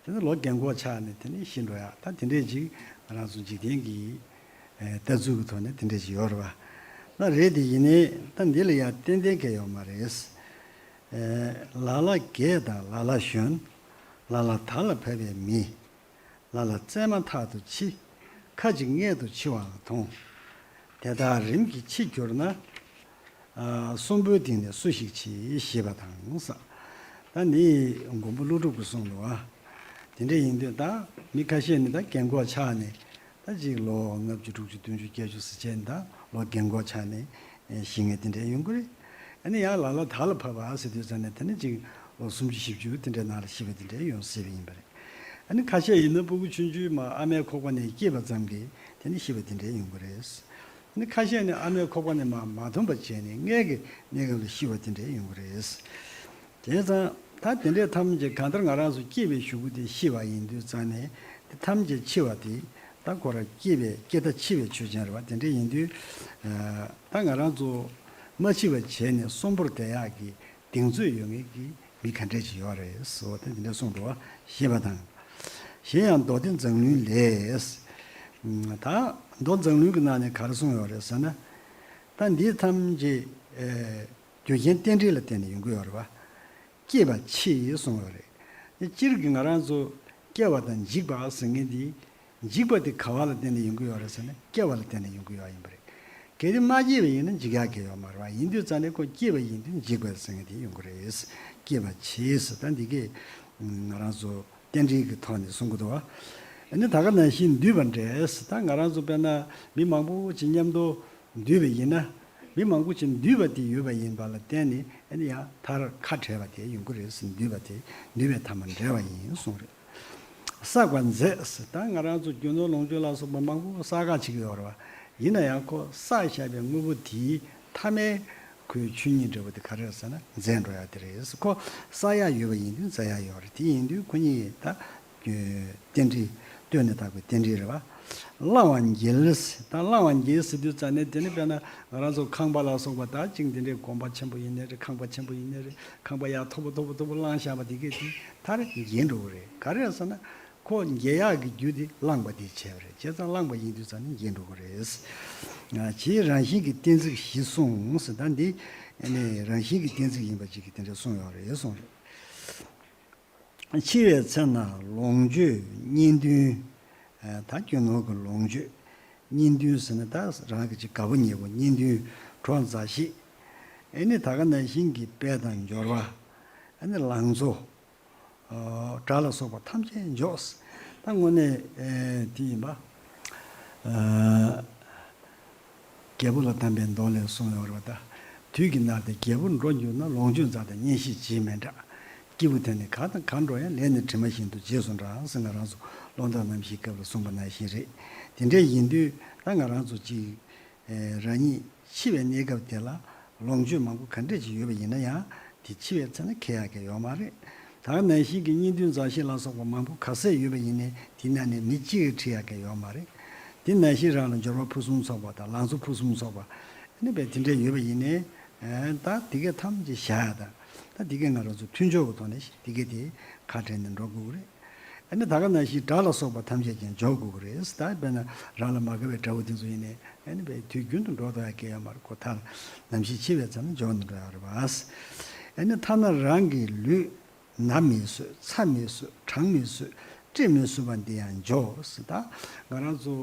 དེ་ནི་ལོ་རྒན་གོག་ཆགས་ནས་དེ་ནི་ཤི་འགྲོ་ཡག་ད་དེ་འདྲས་ཅིག་ང་རང་ཚོ་འཇིག་རྟེན་གྱི་ལྟ་ཚུལ་གྱི་ཐོག་ནས་དེ་འདྲས་ཅིག་ཡོད་རེད་བ། ད་རེད་དེ་ཡིན་ནའི་ད་འདི་ལ་ཡང་ཏན་ཏན་གལ་ཡོད་མ་རེད། ལ་ལ་རྒས་དང་ལ་ལ་གཞོན། ལ་ལ་དར་ལ་བབས་པའི་མི། ལ་ལ་བཙས་མ་ཐག་ཏུ་འཆི། ཁ་ཅིག་མངལ་དུ་འཆི་བའང་མཐོང་། དེ་ལྟར་རིམ་གྱིས་འཆི་གྱུར་ན། གསོན་པོའི་སྟེང་ནས་སུ་ཞིག་འཆི་ཞེས་པ་དང་ས། ད་ནི་མགོན་པོ་ཀླུ་སྒྲུབ་ཀྱིས་གསུངས་འདུག་ཨ། དེ་འདྲ་ཡིན་དུས་ད་མི་ཁ་ཤས་ནི་ད་རྒན་གོག་ཆགས་ནས་ད་ཅིག་ལོ་ལྔ་བཅུ་དྲུག་ཅུ་བདུན་ཅུ་བརྒྱད་ཅུ་ཟེར་བྱས་ནས་ད་ལོ་རྒན་གོག་ཆགས་ནས་ཤི་མཁན་དེ་འདྲ་ཡོང་གི་རེད། ཨ་ནི་ཡང་ལ་ལ་དར་ལ་བབས་པ་ཟེར་དུས་ཙམ་ནས་དེ་ནི་ཅིག་ལོ་སུམ་ཅུ་བཞི་བཅུ་དེ་འདྲའི་ནང་ལ་ཤི་བ་དེ་འདྲ་ཡོང་སྲིད་པ་ཡིན་པ་རེད། ཨ་ནི་ཁ་ཤས་ཡིན་ན་སྤུ་གུ་ཆུང་ཆུང་མ་ཨ་མའི་ཁོག་པ་ནས་སྐྱེས་པ་ཙམ་གྱིས་དེ་ནི་ཤི་བ་དེ་འདྲ་ཡོང་གི་རེད། ཨ་ནི་ཁ་ཤས་ནི་ཨ་མའི་ཁོག་པ་ནས་མ་མ་ཐོན་པ་བྱས་ནས་མངལ་གྱི་གནས་སྐབས་ལ་ཤི་བ་དེ་འདྲ་ཡོང་གི་རེད། དེ་ཙང་ ད་དེ་འདྲའི་ཐམས་ཅད་གང་ལྟར་ང་རང་ཚོ་སྐྱེས་པའི་གཞུག་གུ་དེ་ཤི་བ་ཡིན་དུས་ཙང་ནས་དེ་ཐམས་ཅད་འཆི་བ་དེ་ད་ཁོ་རང་སྐྱེས་པའི་སྐྱེ་མཐའ་འཆི་བའི་ཆོས་ཅན་རེད་བ། དེ་འདྲ་ཡིན་དུས་ད་ང་རང་ཚོ་མ་འཆི་བ་བྱས་ནས་གསོན་པོར་བསྡད་ཡག་གི་གདེང་ཚོད་ཡོད་མཁན་གྱི་མི་ག་འདྲས་ཅིག་ཡོད་རེད་ཟེར་བ་དེ་འདི་འདྲ་གསུངས་འདུག་བ། ཞེས་པ་དང་། གཞན་ཡང་མདོ་སྡེ་མཛངས་བླུན་ལས། ད་མདོ་མཛངས་བླུན་གྱི་ནང་ནས་ག་རེ་གསུངས་ཡོད་རེད་ཟེར་ན། ད་འདི་ཐམས་ཅད་རྒྱུ་རྐྱེན་རྟེན་འབྲེལ་ལ་བརྟེན་ནས་ཡོང་གི་ཡོད་རེད་བ། སྐྱེས་པ་འཆི་གསུངས་ཡོད་རེད། སྤྱིར་གྱི་ང་རང་ཚོ་སྐྱེ་བ་དང་འཇིག་པ་ཟེར་མཁན་འདི། འཇིག་པ་དེ་ག་བ་ལ་བརྟེན་ནས་ཡོང་གི་ཡོད་རེད་ཟེར་ན་སྐྱེ་བ་ལ་བརྟེན་ནས་ཡོང་གི་ཡོད་ཡིན་པ་རེད། གལ་ཏེ་མ་སྐྱེས་པ་ཡིན་ན་འཇིག་ཡག་གི་ཡོད་མ་རེད་བ། ཡིན་དུས་ཙང་ནས་ཁོ་སྐྱེས་པ་ཡིན་དུས་འཇིག་པ་ཟེར་མཁན་དེ་ཡོང་གི་རེད། སྐྱེས་པ་འཆི་ཟེར་ད་འདི་གས་ང་རང་ཚོ་རྟེན་འབྲེལ་གྱི་ཐོག་ནས་གསུང་གི་འདུག་བ། ཨ་ནི་ད་ག་ནང་བཞིན་འདུས་པ་འདྲ་ཟེར་ད་ང་རང་ཚོ་དཔེར་ན་མི་མང་པོ་ཅིག་མཉམ་དུ་འདུས་པ་ཡིན་ན། མི་མང་པོ་ཅིག་འདུས་པ་དེ་ཡོད་པ་ཡིན་པ་ལ་བརྟེན་ནས་ཨ་ནི་ཡང་མཐར་ཁ་བྲལ་བ་དེ་ཡོང་གི་རེད་ཟེར། འདུས་པ་དེ་འདུས་པའི་ཐ་མ་བྲལ་བ་ཡིན་གསུངས་རེད། བསགས་པ་མཛད་ཟེར་ད་ང་རང་ཚོ་རྒྱུ་ནོར་ལོངས་སྤྱོད་ལ་སོགས་པ་མང་པོ་བསགས་ག་བྱེད་ཀྱི་ཡོད་རེད་བ། ཡིན་ན་ཡང་ཁོ་བསགས་བཞག་པའི་དངོས་པོ་དེའི་ཐ་མའི་ཁོའི་ཆོས་ཉིད་འབྲས་བུ་དེ་ག་རེ་རེད་ཟེར་ན་མཛད་འགྲོ་ཡ་དེ་རེད་ཟེར། ཁོ་བསགས་ཡ་ཡོད་པ་ཡིན་དུས་མཛད་ཡ་ཡོད་རེད། དེ་ཡིན་དུས་ཁོ་གཉིས་ད་རྟེན་འབྲེལ་བསྟོད་ནས་བཏགས་པའི་རྟེན་འབྲེལ་རེད་བ། བླང་བ་འགྱེལ། ད་བླང་བ་འགྱེལ་ཟེར་དུས་ཙ་ནས་དེ་ནི་དཔེར་ན་ང་རང་ཚོ་ཁང་པ་ལ་སོགས་པ་ད་ཅིག་འདི་འདྲའི་དགོན་པ་ཆེན་པོ་ཡིན་ནའི་རེད། ཁང་པ་ཆེན་པོ་ཡིན་ནའི་རེད། ཁང་པ་ཡར་མཐོ་པོ་མཐོ་པོ་མཐོ་པོ་བླངས་བཞག་པ་དེ་གས་དེ་མཐར་འགྱེལ་འགྲོ་གི་རེད། ག་རེ་རེད་ཟེར་ན་ཁོ་འགྱེལ་ཡག་གི་རྒྱུ་དེ་བླངས་པ་དེས་བྱས་པ་རེད། བྱས་ཙང་བླངས་པ་ཡིན་དུས་ཙ་ནས་འགྱེལ་འགྲོ་གི་རེད། ཨ་ཕྱིའི་རང་བཞིན་གྱི་གཏན་ཚིགས་བཞི་གསུངས་ཟེར། ད་འདི་ནི་རང་བཞིན་གྱི་གཏན་ཚིགས་ཡིན་པ་ཅིག་གིས་དེ་འདྲ་གསུངས་ཡོད་རེད་གསུངས་རེད། འཆི་བའི་ཚེ་ན་ལོངས་སྤྱོད་གཉིས་འདུན། ད་རྒྱུ་ནོར་གྱི་ལོངས་སྤྱོད་གཉིས་འདུན་ཟེར་ན་ད་རང་གི་ཅིག་དགའ་པོ་ཉེ་པོ་གཉིས་འདུན། གྲོགས་མཛའ་བཤེས། ཨེ་ནི་ད་ག་ནང་བཞིན་གྱི་དཔལ་དང་འབྱོར་པ། ཨེ་ནི་ལང་ཚོ། དགྲ་ལ་སོགས་པ་ཐམས་ཅད་འཇོག་ད་དངོས་གནས་དེ་ཡིན་པ། རྒྱལ་པོ་ལ་གདམས་པའི་མདོ་ལས་གསུངས་ཡོད་རེད་བ། ད་དུས་ཀྱིས་མནར་ཏེ་རྒྱལ་པོར་འགྲོ་འགྱུར་ན། ལོངས་སྤྱོད་མཛའ་དང་གཉེན་བཤེས་རྗེས་མི་འབྲལ། སྐྱེས་བུ་དེ་ནི་གང་དང་གང་འགྲོགས་ཡང་། ལས་ནི་གྲིབ་མ་བཞིན་དུ་རྗེས་སུ་འབྲང་ཟེར་ང་རང་ཚོ་བློ་འདས་རྣམ་བཞིའི་སྐབས་ལ་གསུངས་པ་ནང་བཞིན་རེད། དེ་འདྲ་ཡིན་དུས་ད་ང་རང་ཚོ་གཅིག་རང་ཉིད་འཆི་བའི་གནས་སྐབས་དེ་ལ་ལོངས་སྤྱོད་མང་པོ་ག་འདྲས་ཅིག་ཡོད་པ་ཡིན་ན་ཡང་དེ་འཆི་བའི་ཚེ་ན་ཁེལ་ཡག་གི་ཡོད་མ་རེད། ད་ག་ནང་བཞིན་གྱི་གཉེན་འདུན་མཛའ་བཤེས་ལ་སོགས་པ་མང་པོ་ག་ཚད་ཡོད་པ་ཡིན་ནའི་དེ་ནང་ནས་མི་གཅིག་གིས་ཁྲིད་ཡག་གི་ཡོད་མ་རེད། དེ་ནང་བཞིན་རང་ལ་འབྱོར་པ་ཕུན་སུམ་ཚོགས་པ་དང་ལང་ཚོ་ཕུན་སུམ་ཚོགས་པ་ཨ་ནི་དཔེ་དེ་འདྲས་ཡོད་པ་ཡིན་ནའི་ད་དེ་གས་ཐམས་ཅད་བཞག་ཡག་དང་ད་དེ་གས་ང་རང་ཚོ་མཐུན་ཕྱོགས་ཀྱི་ཐོག་ནས་དེ་གས་དེ་ཁ་བྲལ་ནས་འགྲོ་དགོས་ཀྱི་རེད། ཨ་ནི་ད་ག་ནང་བཞིན་དགྲ་ལ་སོགས་པ་ཐམས་ཅད་ཀྱང་འཇོག་དགོས་ཀྱི་རེད། ད་དཔེར་ན་རང་ལ་མ་དགའ་བའི་དགྲ་བོ་དེ་ཚོ་ཡིན་ནའི་ཨ་ནི་དཔེ་དུས་རྒྱུན་དུ་འགྲོགས་ཐུབ་ཡག་གི་ཡོད་མ་རེད། ཁོ་མཐར་ནམ་ཞིག་འཆི་བའི་ཚེ་ན་འཇོག་ནས་འགྲོ་ཡག་རེད་བ། ཨ་ནི་ཐ་ན་རང་གི་ལུས་ན་མི་བཟོད། ཚ་མི་བཟོད། གྲང་མི་བཟོད། བཀྲེས་མི་བཟོད་པ་འདི་ཡང་འཇོག་ཟེར། ད་ང་རང་ཚོ་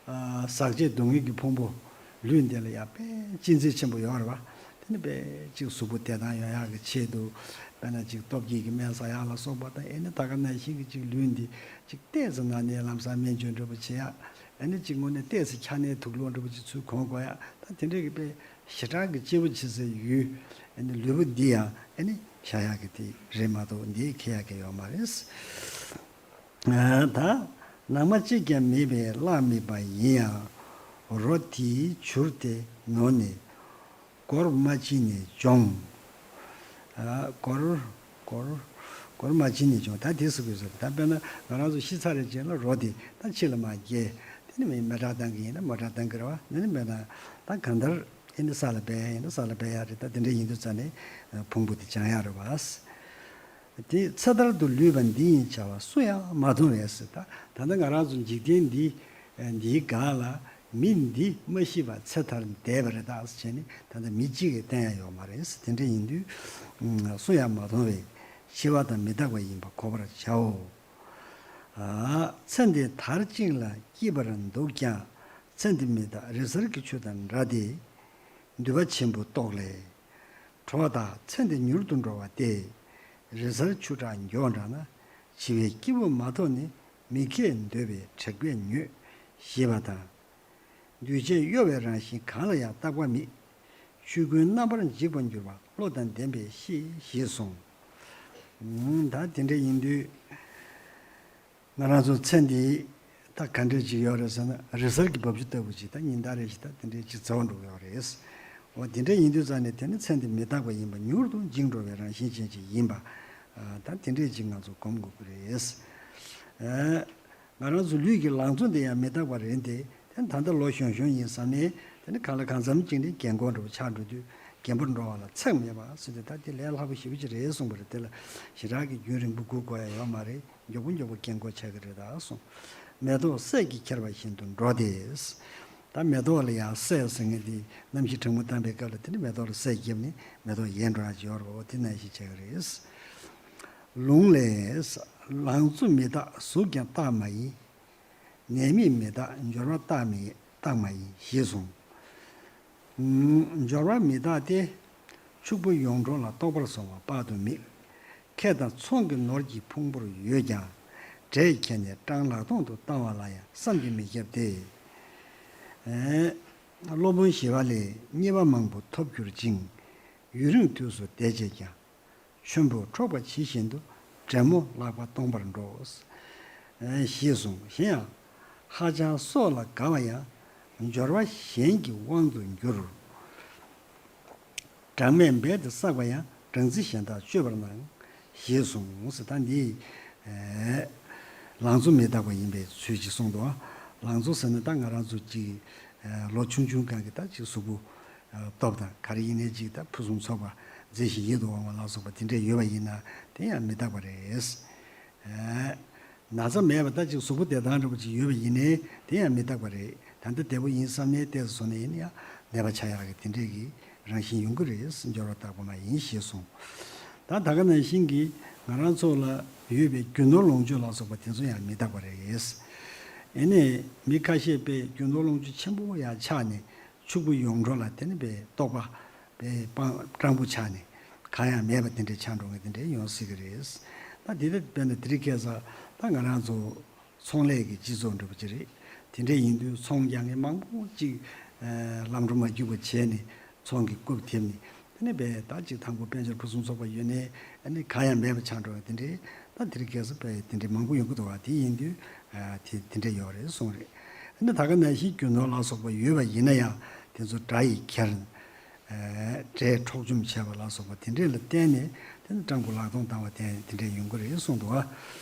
ཨ་ཟག་བཅས་སྡུག་བསྔལ་གྱི་ཕུང་པོ་ལུས་འདི་ལ་ཡང་དཔེ་གཅེས་འཛིན་ཆེན་པོ་ཡོད་རེད་བ། དེ་ནི་དཔེ་གཅིག་གཟུགས་པོ་བདེ་ཐང་ཡོང་ཡག་གི་ཆེད་དུ་དཔེར་ན་གཅིག་སྟོབས་སྐྱེད་ཀྱི་སྨན་ཟ་ཡག་ལ་སོགས་པ་དང་། ཨེ་ནི་ད་ག་ནང་བཞིན་གྱི་གཅིག་ལུས་འདི་གཅིག་ཏོག་ཙམ་ན་ནས་ལམ་སང་སྨན་བཅོས་འདྲ་པོ་བྱེད་ཡག་ཨེ་ནི་གཅིག་དངོས་གནས་ཏོག་ཙམ་ཆ་ནས་དུག་སློག་འདྲ་པོ་གཅིག་ཚུར་གོན་དགོས་ཡག་ད་དེ་འདྲའི་གི་དཔེ་ཞེ་དྲག་གི་གཅེས་པོ་བྱེད་སའི་ཡུལ་ཨེ་ནི་ལུས་པོ་འདི་ཡང་ཨེ་ནི་བཞག་ཡག་གི་དེ་རེད་མ་གཏོགས་འདི་ཁེལ་ཡག་གི་ཡོད་མ་རེད། ད་ནང་མ་གཅིག་ཀྱང་མེད་པས་གླགས་མེད་པ་ཡིན་ཡང་། རོ་དེས་བྱུར་ཏེ་ནོར་ནས། སྒོར་མ་ཕྱིན་ནས་འབྱུང་། སྒོར་སྒོར་སྒོར་མ་ཕྱིན་ནས་འབྱུང་། ད་དེ་སུ་གིས་ཟེར། ད་དཔེར་ན་ང་རང་ཚོ་ཤི་ཚར་རེ་རྗེས་ལ་རོ་དེ་ད་ཕྱི་ལ་མར་འགྱེལ། དེ་ནི་མི་མོ་ཊ་བཏང་གི་ཡིན་ན་མོ་ཊ་བཏང་གི་རེད་བ། དེ་ནི་དཔེར་ན་ད་གང་ལྟར་ཨེ་ནི་ས་ལ་སྦས་ཡ་ཡིན་ན་ས་ལ་སྦས་ཡ་རེད། ད་དེ་འདྲ་ཡིན་དུས་ཙ་ནས་ཕུང་པོ་དེ་བྱང་ཡ་རེད་བ། དེ་ཚེ་ཐར་དུ་ལུས་པ་འདི་ཡི་བྱ་བ་སུ་ཡང་མ་མཐོང་བས་ཟེར། ད་ད་ལྟ་ང་རང་ཚོ་འཇིག་རྟེན་འདི་འདིའི་སྒང་ལ་མི་འདི་མ་ཤི་བར་ཚེ་ཐར་འདས་པ་རེད་ད་ཟེར་བྱས་ནས་ད་ལྟ་མི་གཅིག་གིས་བསྟན་ཡ་ཡོད་མ་རེད་ཟེར། དེ་འདྲ་ཡིན་དུས་སུ་ཡང་མ་མཐོང་བས་འཆི་བ་དང་མི་རྟག་པ་ཡིན་པ་གོ་བར་བྱའོ། ཚེ་འདི་དར་ཅིག་ལ་སྐྱིད་པར་འདུག་ཀྱང་། ཚེ་འདི་མི་རྟག་རི་གཟར་གྱི་ཆུ་དང་འདྲ་སྟེ། མདུད་པ་ཆེན་པོའི་ཏོག་ལས། གྲོགས་དག་ཚེ་འདི་མྱུར་དུ་འགྲོ་བ་སྟེ། རི་གཟར་ཆུ་དྲག་མགྱོགས་འགྲོ་ན། འཆི་བའི་སྐྱེས་བུ་མ་ཐོབ་ནས། མི་ཁས་འདོད་པའི་དྲེགས་པས་མྱོས། ཞེས་པ་དང་། འདུས་བྱས་གཡོ་བའི་རང་བཞིན་གང་ལ་ཡང་རྟག་པ་མེད། ཆོས་ཀུན་རྣམ་པར་འཇིག་པར་འགྱུར་བ། བློ་དང་ལྡན་པས་ཤེས། ཞེས་གསུངས། ད་དེ་འདྲ་ཡིན་དུས། ང་རང་ཚོ་ཚེ་འདི་ད་ག་འདྲས་ཅིག་ཡོད་རེད་ཟེར་ན་རི་གཟར་གྱི་འབབ་ཆུ་ལྟ་བུ་ཅིག་ད་ཉིན་ལྟར་རེ་བཞིན་ད་དེ་འདྲས་ཅིག་འཛོལ་འགྲོ་གི་ཡོད་རེད། འོ་དེ་འདྲས་ཡིན་དུས་ཙང་ནས་དེ་ནི་ཚེ་འདི་མི་རྟག་པ་ཡིན་པ། མྱུར་དུ་འཇིག་འགྲོ་བའི་རང་བཞིན་ཅན་ཅིག་ཡིན་པ། ཨ། ད་དེ་འདྲས་ཅིག་ང་ཚོ་སྒོམ་དགོས་ཀྱི་རེད། ཨ། ང་རང་ཚོ་ལུས་ཀྱི་ལང་ཚོ་འདི་ཡང་མི་རྟག་པ་རེད་དེ། དེ་ད་ལྟ་ལོ་གཞོན་གཞོན་ཡིན་བསམ་ནས་དེ་ནི་གང་ལ་གང་འཚམ་ཅིག་ནས་རྒན་གོག་འདྲ་པོ་ཆགས་འགྲོ་དུས་རྒན་པོར་འགྲོ་བ་ལ་ཚེགས་མེད་པ་ཟེར་དུས། ད་དེ་ལས་སླ་པོ་ཞེ་པོ་ཅིག་རེད་གསུངས་པ་རེད། དེ་ལ་ཞེ་དྲག་གི་རྒྱུན་རིང་པོ་སྒུག་དགོས་ཡ་ཡོད་མ་རེད། མགྱོགས་པོ་མགྱོགས་པོ་རྒན་གོག་ཆགས་ཀྱི་རེད་ད་གསུངས། མེ་ཏོག་སད་ཀྱིས་ཁྱེར་བ་བཞིན་དུ་འགྲོ་སྟེ། ད་མེ་ཏོག་ལ་ཡང་སད་ཟེར་མཁན་དེ་གནམ་གཤིས་གྲང་མོ་བཏང་པའི་སྐབས་ལ་དེ་ནི་མེ་ཏོག་ལ་སད་བརྒྱབ་ནས་མེ་ཏོག་ཡལ་འགྲོ་ཡ་ཅིག་ཡོད་རེད་པ། འོ་དེ་ནང་བཞིན་བྱས་ཀྱི་རེད། ལུང་ལས། ལང་ཚོ་མི་རྟག་གཟུགས་ཀྱང་རྟག་མ་ཡིན། ནད་མེད་མི་རྟག་འབྱོར་བ་རྟག་མི་རྟག་མ་ཡིན་ཞེས་གསུངས། འབྱོར་བ་མི་རྟག་སྟེ། ཕྱུག་པོ་ཡོངས་འགྲོ་ལ་རྟོགས་པར་སོང་བ་དཔག་ཏུ་མེད། ཁེ་དང་ཚོང་གི་ནོར་གྱིས་ཕུང་པོར་ཡོད་ཀྱང་། གྲས་ཁྱེར་ནས་སྤྲང་ལག་སྟོང་དུ་བཏང་བ་ལ་ཡང་བསམ་གྱིས་མི་ཁྱབ་སྟེ། སློབ་དཔོན་ཞི་བ་ལྷས་མཉེས་པ་མང་པོ་ཐོབ་གྱུར་ཅིང་། ཡུན་རིང་དུས་སུ་བསྡད་བྱས་ཀྱང་། ཆོམ་པོས་འཕྲོག་པ་ཇི་བཞིན་དུ། འདྲེ་མོ་ལག་པ་སྟོང་པར་འགྲོ། ཞེས་གསུངས། གཞན་ཡང་། ཧ་ཅང་སྲོག་ལ་དགའ་བ་ཡང་། འབྱོར་བ་གཞན་གྱི་དབང་དུ་འགྱུར། གྲངས་མེད་འབད་དེ་བསགས་པ་ཡང་། སྦྲང་རྩི་གཞན་དག་སྤྱོད་པར་སྣང་། ཞེས་གསུངས་ཟེར། ད་འདི་ལང་ཚོ་མི་རྟག་པ་ཡིན་པའི་ཚུལ་ཅིག་གསུངས་འདུག། ལང་ཚོ་ཟེར་ན་ད་ང་རང་ཚོ་ཅིག་ལོ་ཆུང་ཆུང་སྒང་གི་ད་ཅིག་གཟུགས་པོ་སྟོབས་དང་ག་རེ་ཡིན་ནའི་ཅིག་ད་ཕུན་སུམ་ཚོགས་པ་མཛེས་ཤིང་ཡིད་དུ་འོང་བ་ལ་སོགས་པ་དེ་འདྲས་ཡོད་པ་ཡིན་ན་དེ་ཡང་མི་རྟག་པ་རེད། ན་ཚ་མེད་པ་ད་ཅིག་གཟུགས་པོ་བདེ་ཐང་འདྲ་པོ་ཅིག་ཡོད་པ་ཡིན་ནའི་དེ་ཡང་མི་རྟག་པ་རེད། ད་ལྟ་བདེ་པོ་ཡིན་བསམ་ནའི་ཏོག་ཙམ་སོང་ནས་ཡིན་ན་ཡང་ནད་པ་ཆགས་ཡག་གི་དེ་འདྲས་ཀྱི་རང་བཞིན་ཡོང་གི་རེད། འབྱོར་བ་རྟག་པ་མ་ཡིན་ཞེས་གསུངས། ད་ད་ག་ནང་བཞིན་གྱི་ང་རང་ཚོ་ལ་ཡོད་པའི་རྒྱུ་ནོར་ལོངས་སྤྱོད་ལ་སོགས་པ་དེ་ཚོ་ཡང་མི་རྟག་པ་རེད། ཨེ་ནས་མི་ཁ་ཤས་པས་རྒྱུ་ནོར་ལོངས་སྤྱོད་ཆེན་པོ་ཡང་ཆགས་ནས་ཕྱུག་པོ་ཡོངས་འགྲོ་ལ་དེ་ནི་པའི་རྟོག་པ་པའི་སྤང་སྤྲང་པོ་ཆགས་ནས་གང་ཡང་མེད་པ་དེ་འདྲའི་ཆགས་འགྲོ་མཁན་དེ་འདྲའི་ཡོང་སྲིད་ཀྱི་རེད། ད་དེ་ལྟ་དཔེར་ན་དེ་རིང་ཁ་སང་ད་ང་རང་ཚོ་ཚོང་ལས་ཀྱི་སྤྱི་ཚོགས་འདྲ་པོ་ཅིག་རེད། དེ་འདྲ་ཡིན་དུས་ཚོང་རྒྱག་མཁན་མང་པོ་ཅིག་ལམ་འགྲོ་མ་རྒྱུག་པ་བྱས་ནས་ཚོང་གི་རྐུབ་དེད་ནས་དེ་ནས་པས་ད་ཅིག་དང་པོ་དཔལ་འབྱོར་ཕུན་སུམ་ཚོགས་པ་ཡོད་ནས་ཨ་ནི་གང་ཡང་མེད་པ་ཆགས་འགྲོ་བ་དེ་འདྲའི་ད་དེ་རིང་ཁ་སང་པས་དེ་འདྲའི་མང་པོ་ཡོང་གི་འདུག་བ། དེ་ཡིན་དུས་དེ་དེ་འདྲ་ཡོད་རེད་གསུངས་རེད། ཨ་ནི་ད་ག་ནང་བཞིན་རྒྱུ་ནོར་ལ་སོགས་པ་ཡོད་པ་ཡིན་ན་ཡང་དེ་ཚོ་དགྲ་ཡིས་ཁྱེར། འདྲེས་འཕྲོག་བཅོམ་བྱས་པ་ལ་སོགས་པ་དེ་འདྲས་ལ་བརྟེན་ནས་དེ་ནི་སྤྲང་པོ་ལག་སྟོང་བཏང་བ་དེ་དེ་འདྲས་ཡོང་གི་རེད་གསུངས་འདུག་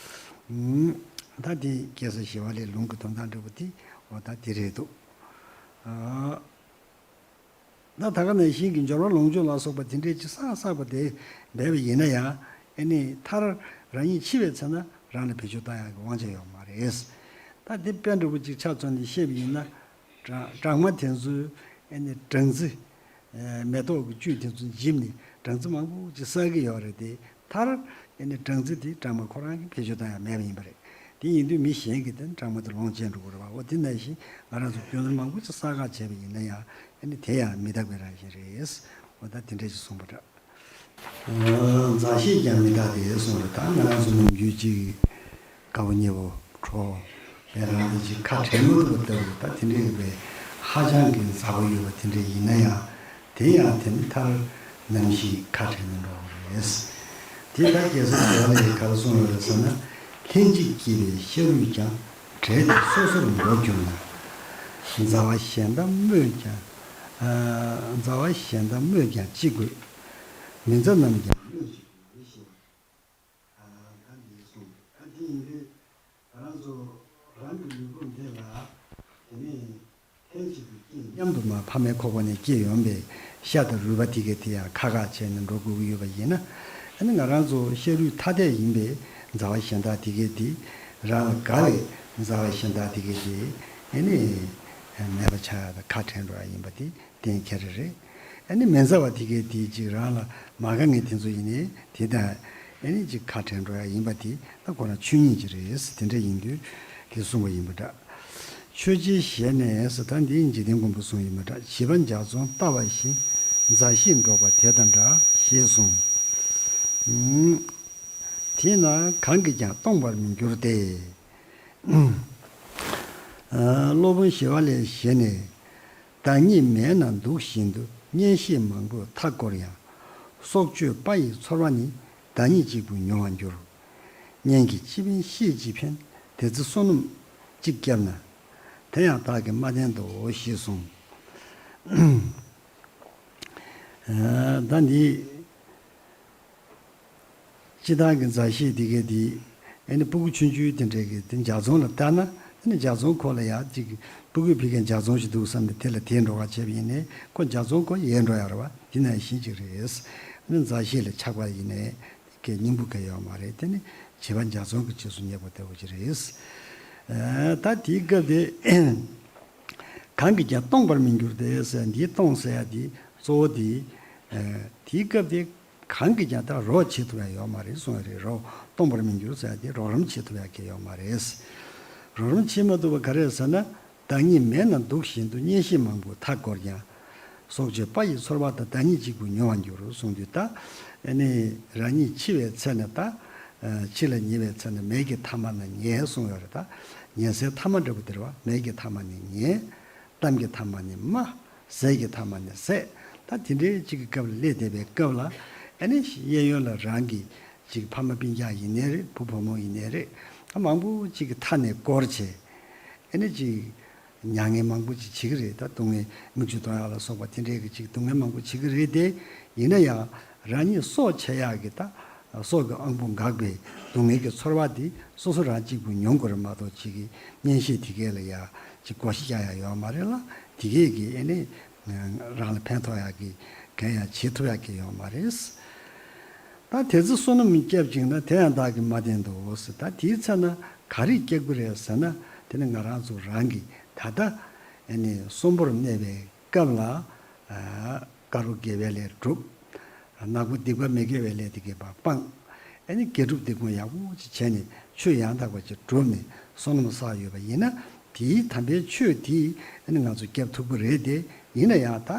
བ། ད་དེ་རྒྱལ་སྲས་ཞི་བ་ལྷའི་ལུང་གི་དོན་དག་འདྲ་པོ་དེ་འོ་ད་དེ་རེད་འདུག། ད་ད་ག་ནང་བཞིན་གྱི་འབྱོར་བ་ལོངས་སྤྱོད་ལ་སོགས་པ་དེ་འདྲས་ཅིག་བསགས་བསགས་པ་དེ་འབད་པ་ཡིན་ན་ཡང་ཨ་ནི་མཐར་རང་ཉིད་འཆི་བའི་ཚེ་ན་རང་ལ་བེད་སྤྱོད་བཏང་ཡག་གི་དབང་ཆ་ཡོད་མ་རེད། ད་དེ་དཔེ་འདྲ་པོ་ཅིག་ཆ་མཚོན་ནས་བཤད་པ་ཡིན་ན། སྦྲང་སྦྲང་མ་དེ་ཚོས་ཨ་ནི་སྦྲང་རྩི། མེ་ཏོག་གི་བཅུད་དེ་ཚོ་འཇིབ་ནས་སྦྲང་རྩི་མང་པོ་ཅིག་བསགས་ཀྱི་ཡོད་རེད་དེ། མཐར་ཨ་ནི་སྦྲང་རྩི་དེ་སྦྲང་མ་ཁོ་རང་གིས་བེད་སྤྱོད་བཏང་ཡག་མེད་པ་ཡིན་པ་རེད། དེ་ཡིན་དུས་མི་གཞན་གྱིས་དེ་སྦྲང་མ་དེ་ལོངས་སྤྱད་འགྲོ་གི་རེད་བ། འོ་དེ་ནང་བཞིན་ང་རང་ཚོ་རྒྱུ་ནོར་མང་པོ་ཅིག་བསགས་ཁ་བྱས་པ་ཡིན་ན་ཡང་ཨ་ནི་དེ་ཡང་མི་རྟག་པའི་རང་བཞིན་རེད། འོ་ད་དེ་འདྲ་ཞིག་གསུངས་པ་འདྲ། མཛའ་བཤེས་ཀྱང་མི་རྟག་སྟེ་གསུངས་རེད། ད་ང་རང་ཚོ་ནམ་རྒྱུན་ཅིག་དགའ་པོ་ཉེ་པོ་གྲོགས་པོ་རང་དེ་ཅིག་ཁ་བྲལ་མི་ཐུབ་པ་ལྟ་བུ་ད་དེ་འདྲའི་རིགས་པའི་ཧ་ཅང་གི་མཛའ་བོ་ཡོད་པ་དེ་འདྲ་ཡིན་ན་ཡང་དེ་ཡང་དེ་ནི་མཐར་ནམ་ཞིག་ཁ་བྲལ་ནས་འགྲོ་བ་རེད། དེ་ད་རྒྱལ་སྲས་ཞི་བ་ལྷས་ག་རེ་གསུངས་ཡོད་རེད་ཟེར་ན། ལྷན་ཅིག་སྐྱེས་པའི་ཤ་རུས་ཀྱང་། བྲལ་ཏེ་སོ་སོར་འགྲོ་གྱུར་ན། མཛའ་བ་གཞན་དག་སྨོས་ཀྱང་། མཛའ་བ་གཞན་དག་སྨོས་ཀྱང་ཅི་དགོས། མི་མཛའ་རྣམས་ཀྱང་སྨོས་ཅི་དགོས་ཞེས། ད་འདི་གསུངས་འདུག། ད་འདི་ཡིན་དུས་ང་རང་ཚོ་རང་གི་ལུས་པོ་འདི་ལ་དེ་ནས་ལྷན་ཅིག་ཏུ་སྐྱེས་མཉམ་དུ་མ་ཕ་མའི་ཁོག་པ་ནས་སྐྱེས་ཡོང་པའི་ཤ་དང་རུས་པ་དེ་གས་དེ་ཡང་ཁ་ཁ་བྱས་ནས་འགྲོ་དགོས་ཀྱི་ཡོད་པ་ཡིན་ན། ཨ་ནི་ང་རང་ཚོ་ཤ་རུས་ཐ་དད་ཡིན་པའི་མཛའ་བ་གཞན་དག་དེ་གས་དེ་རང་ལ་དགའ་བའི་མཛའ་བ་གཞན་དག་དེ་གས་དེ་ཨ་ནི་མེད་པ་ཆགས་ཡ་དང་ཁ་བྲལ་འགྲོ་ཡ་ཡིན་པ་དེ། གཏན་འཁེལ་རེ་རེད། ཨ་ནི་མི་མཛའ་བ་དེ་གས་དེ་ཅིག་རང་ལ་མ་དགའ་མཁན་དེ་ཚོ་ཡིན་ནའི་དེ་དང་ཨ་ནི་ཅིག་ཁ་བྲལ་འགྲོ་ཡ་ཡིན་པ་དེ་ད་ཁོ་རང་ཆོས་ཉིད་ཅིག་རེད། དེ་འདྲ་ཡིན་དུས་དེ་གསུངས་པ་ཡིན་པ་འདྲ། ཆོས་རྗེའི་ཞལ་ནས་ཟེར། ད་འདི་འཇིག་རྟེན་མགོན་པོ་གསུངས་ཡིན་པ་འདྲ། བྱིས་པ་འཇའ་ཚོན་ལྟ་བ་བཞིན། མཛའ་བཤེས་འགྲོགས་པ་དེ་དང་འདྲ་ཞེས་གསུངས། དེས་ན་གང་གིས་ཀྱང་སྟོང་པར་མི་འགྱུར་ཏེ། སློབ་དཔོན་ཞི་བ་ལྷའི་ཞལ་ནས། བདག་ཉིད་མེད་ན་འདུག་བཞིན་དུ། གཉེན་བཤེས་མང་པོས་མཐའ་བསྐོར་ཡང་། སྲོག་གཅོད་དཔའ་ཡི་ཚོར་བ་ནི། བདག་ཉིད་གཅིག་པུས་མྱོང་བར་འགྱུར། གཉེན་གྱིས་ཅི་ཕན་བཤེས་ཅི་ཕན། དེ་ཚེ་བསོད་ནམས་གཅིག་བསྐྱབས་ན། དེ་ཡང་བདག་གིས་མ་བསྟེན་ཏོ་ཞེས་གསུངས། ད་འདི། སྤྱིར་བཏང་གི་མཛའ་བཤེས་དེ་གའི་དེ། ཨ་ནི་སྤུ་གུ་ཆུང་ཆུང་དེ་འདྲའི་གི་དེ་འཇའ་ཚོན་ལ་ལྟ་ན། ཨ་ནི་འཇའ་ཚོན་ཁོ་ལ་ཡ་ཅིག་སྤུ་གུས་ཕུལ་མཁན་འཇའ་ཚོན་ཞིག་འདུག་བསམ་ནས་དེ་ལ་དེད་འགྲོ་བ་བྱས་པ་ཡིན་ནའི། ཁོ་འཇའ་ཚོན་ཁོ་ཡལ་འགྲོ་ཡ་རེད་བ། དེ་ནང་བཞིན་ཅིག་རེད། ཨ་ནི་མཛའ་བཤེས་ལ་ཆགས་པ་ཡིན་ནའི་གི་སྙིང་པོ་ག་ཡོད་མ་རེད། དེ་ནི་བྱིས་པ་འཇའ་ཚོན་གྱི་རྗེས་སུ་སྙེག་པ་ལྟ་བུ་ཅིག་རེད། ཨ། ད་དེའི་སྐབས་དེ། གང་གིས་ཀྱང་སྟོང་པར་མི་འགྱུར་ཏེ་ཟེར། འདིའི་སྟོང་ཟེར་ཡ་དེ་གཙོ་བོ་དེ། ཨ། དེའི་སྐབས་དེ། གང་གིས་ཀྱང་ད་རོགས་བྱེད་ཐུབ་ཡ་ཡོད་མ་རེད་གསུངས་པ་རེད། རོགས་སྟོང་པར་མི་འགྱུར་ཟེར་ཡ་དེ་རོགས་རམ་བྱེད་ཐུབ་ཡ་གི་ཡོད་མ་རེད། རོགས་རམ་བྱེད་མ་ཐུབ་པ་ག་རེ་རེད་ཟེར་ན། བདག་ཉིད་མེད་ན་སྡུག་བཞིན་དུ། གཉེན་བཤེས་མང་པོས་མཐའ་བསྐོར་ཀྱང་། སྲོག་གཅོད་དཔའ་ཡི་ཚོར་བ་དང་། བདག་ཉིད་གཅིག་པུས་མྱོང་བར་འགྱུར་གསུངས་དུས། ད་ཨ་ནི་རང་ཉིད་འཆི་བའི་ཚེ་ན་ད། ཨ། འཆི་ལ་ཉེ་བའི་ཚེ་ན་མེད་ཀྱི་ཐ་མ་ན་ཉལ་གསུངས་ཡོད་རེད། ད་ཉལ་སའི་ཐ་མ་འདྲ་པོ་དེ་རེད་བ། མེད་ཀྱི་ཐ་མ་ནི་ཉལ། གཏམ་གྱི་ཐ་མ་ནི་སྨྲ། ཟས་ཀྱི་ཐ་མ་ནི་ཟད། ད་དེ་འདྲའི་གཅིག་གི་སྐབས་ལ་སླེབས་བསྡད་པའི་སྐབས་ལ། ཨ་ནི་གཡས་གཡོན་ལ་རང་གི་གཅིག་ཕ་མ་སྤུན་ཀྱག་ཡིན་ནའི་རེད། བུ་བུ་མོ་ཡིན་ནའི་རེད། ད་མང་པོ་གཅིག་གི་མཐའ་ནས་བསྐོར་བྱས། ཨ་ནི་གཅིག་མྱ་ངན་མང་པོ་ཅིག་བྱེད་ཀྱི་རེད། ད་སྡུག་བསྔལ་མིག་ཆུ་གཏོང་ཡག་ལ་སོགས་པ་དེ་འདྲའི་གི་ཅིག་སྡུག་བསྔལ་མང་པོ་བྱེད་ཀྱི་རེད་དེ། ཡིན་ན་ཡང་རང་ཉིད་སྲོག་ཆད་ཡག་གི་ད་སྲོག་གི་དབང་པོ་འགག་པའི་སྡུག་བསྔལ་གྱི་ཚོར་བ་དེ་སོ་སོ་རང་གཅིག་པུ་མྱོང་དགོས་རེད་མ་གཏོགས། ཅིག་གི་གཉེན་བཤེས་དེ་གས་ལ་ཡ་ཅིག་བགོ་བཤའ་རྒྱག་ཡག་ཡོད་མ་རེད་ལ། དེ་གས་ཀྱིས་ཨ་ནི་རང་ལ་ཕན་ཐོགས་ཡག་གི་གང་ཡང་བྱེད་ཐུབ་ཡག་གི་ཡོད་མ་རེད། ད་དེ་ཚེ་བསོད་ནམས་བསྐྱབ་ཅིང་ན། དེ་ཡང་བདག་གིས་མ་བསྟེན་ཏོ་ཟེར། ད་དེའི་ཚེ་ན་ག་རེ་བསྐྱབ་ཀྱི་རེད་ཟེར་ན། དེ་ནི་ང་རང་ཚོ་རང་གི་ད་ལྟ་ཨ་ནི་གསོན་པོར་གནས་པའི་སྐབས་ལ། ཨ། དཀར་པོ་དགེ་བའི་ལས་སྒྲུབ། ནག་པོ་སྡིག་པ་མི་དགེ་བའི་ལས་དེ་གས་པ་སྤངས། ཨ་ནི་དགེ་སྒྲུབ་སྡིག་སྤོང་ཡག་པོ་ཅིག་བྱས་ནས་ཆོས་ཡང་དག་པ་ཅིག་བསྒྲུབས་ནས་བསོད་ནམས་བསགས་ཡོད་པ་ཡིན་ན། དེའི་དམ་པའི་ཆོས་དེས་ཨ་ནི་ང་ཚོ་བསྐྱབ་ཐུབ་ཀྱི་རེད་དེ། ཡིན་ན་ཡང་ད།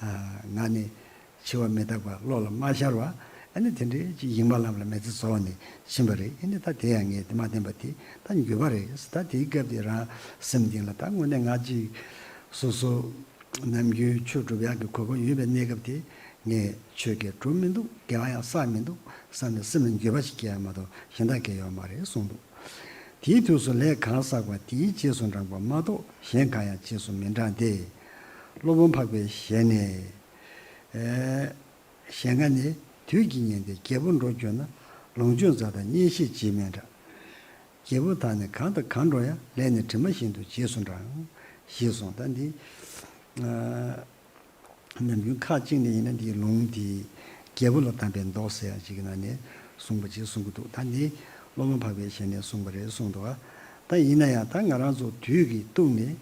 ཨ། ང་ནི་འཆི་བ་མི་རྟག་པ་བློ་ལ་མ་ཤར་བ། ཨ་ནི་དེ་འདྲའི་ཅིག་ཡེངས་པ་ལམ་ལ་མེ་ལྩེ་བཟོ་བ་ནས་ཕྱིན་པ་རེད། ཨ་ནི་ད་དེ་ཡང་ངས་དེ་མ་བསྟེན་པ་དེ་ད་འགྱོད་པ་རེད། ད་དེའི་སྐབས་དེ་རང་སེམས་གཏིང་ལ་ད་དངོས་གནས་ང་ཅིག་སོ་སོ་ནམ་རྒྱུན་ཆོས་སྒྲུབ་ཡག་གི་གོ་སྐབས་ཡོད་པའི་གནས་སྐབས་དེ། ངས་ཆོས་ཀྱང་སྒྲུབ་མི་འདུག་དགེ་བ་ཡང་བསགས་མི་འདུག་བསམ་ནས་སེམས་ལ་འགྱོད་པ་ཞིག་སྐྱེ་ཡ་མ་གཏོགས་གཞན་དག་གང་ཡང་ཡོད་མ་རེད་གསུངས་འདུག་དེའི་དུས་སུ་ལས་གང་བསགས་པ་དེའི་རྗེས་སུ་འབྲང་པ་མ་གཏོགས་གཞན་གང་ཡང་རྗེས་སུ་མི་འབྲང་སྟེ། སློབ་དཔོན་འཕགས་པའི་ཞལ་ནས། ཨེ། ཞལ་སྔ་ནས། དུས་ཀྱིས་ཉེན་ཏེ་རྒྱལ་པོ་འགྲོ་གྱུར་ན། ལོངས་སྤྱོད་མཛའ་དང་གཉེན་བཤེས་རྗེས་མི་འབྲང་། རྒྱལ་པོ་དག་ནི་གང་དང་གང་འགྲོ་ཡང་། ལས་ནི་གྲིབ་མ་བཞིན་དུ་རྗེས་སུ་འབྲང་། ཞེས་གསུངས། ད་འདི། ཨ། ནམ་རྒྱུན་ཁ་གཅིག་ནས་ཡིན་ན་འདིའི་ལུང་འདི་རྒྱལ་པོ་ལ་གདམས་པའི་མདོ་ཟེར་ཡག་ཅིག་གི་ནང་ནས་གསུངས་པ་ཅིག་གསུང་གི་འདུག་ད་འདི་སློབ་དཔོན་འཕགས་པའི་ཞལ་ནས་གསུངས་པ་རེད་གསུངས་འདུག་ད་ཡིན་ན་ཡང་ད་ང་རང་ཚོ་དུས་ཀྱིས་གཏུགས་ནས།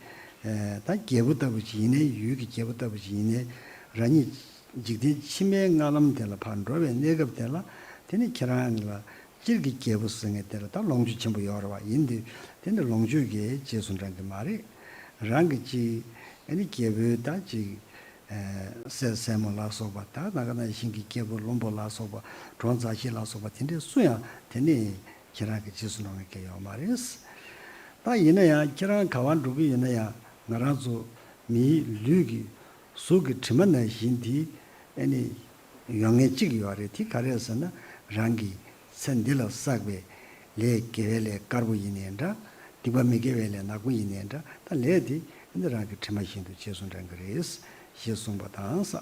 ཨེ། ད་རྒྱལ་པོ་ལྟ་བུ་ཅིག་ཡིན་ནའི། ཡུལ་གྱི་རྒྱལ་པོ་ལྟ་བུ་ཅིག་ཡིན་ནའི། རང་ཉིད་འཇིག་རྟེན་ཕྱི་མའི་སྔ་ལམ་དེ་ལ་ཕར་འགྲོ་བའི་གནས་སྐབས་དེ་ལ། དེ་ནི་ཁྱེད་རང་ལ་སྤྱིར་གྱི་རྒྱལ་པོ་ཟེར་མཁན་དེ་ལ་ད་ལོངས་སྤྱོད་ཆེན་པོ་ཡོད་རེད་བ། ཡིན་དུས་དེ་ནི་ལོངས་སྤྱོད་ཀྱི་རྗེས་སུ་འབྲང་གི་མ་རེད། རང་གི་ཅིག་ཨ་ནི་རྒྱལ་པོའི་ད་ཅིག་ཨ། སྲས་སྲས་མོ་ལ་སོགས་པ། ད་ད་ག་ནང་བཞིན་གྱི་རྒྱལ་པོ་བློན་པོ་ལ་སོགས་པ། གྲོང་མཛའ་བཤེས་ལ་སོགས་པ་དེ་འདྲས་སུ་ཡང་དེ་ནི་ཁྱེད་རང་གི་རྗེས་སུ་འབྲང་མཁན་ཡོད་མ་རེད། ད་ཡིན་ན་ཡང་ཁྱེད་རང་ག་པར་འགྲོ་གི་ཡོད་ན་ཡང་། ང་རང་ཚོ་མིའི་ལུས་ཀྱི་གཟུགས་ཀྱི་དྲི་མ་ནང་བཞིན་དེ་ཨ་ནི་ཡོད་མཁན་གཅིག་ཡོད་རེད། དེ་ག་རེ་ཟེར་ན། རང་གི་ཚེ་འདི་ལ་བསགས་པའི་ལས་དགེ་བའི་ལས་དཀར་པོ་ཡིན་ནའི་འདྲ། སྡིག་པ་མི་དགེ་བའི་ལས་ནག་པོ་ཡིན་ནའི་འདྲ། ད་ལས་དེ་ཨ་ནི་རང་གི་དྲི་མ་བཞིན་དུ་རྗེས་སུ་འབྲང་གི་རེད། ཞེས་གསུངས་པ་དང་། ས།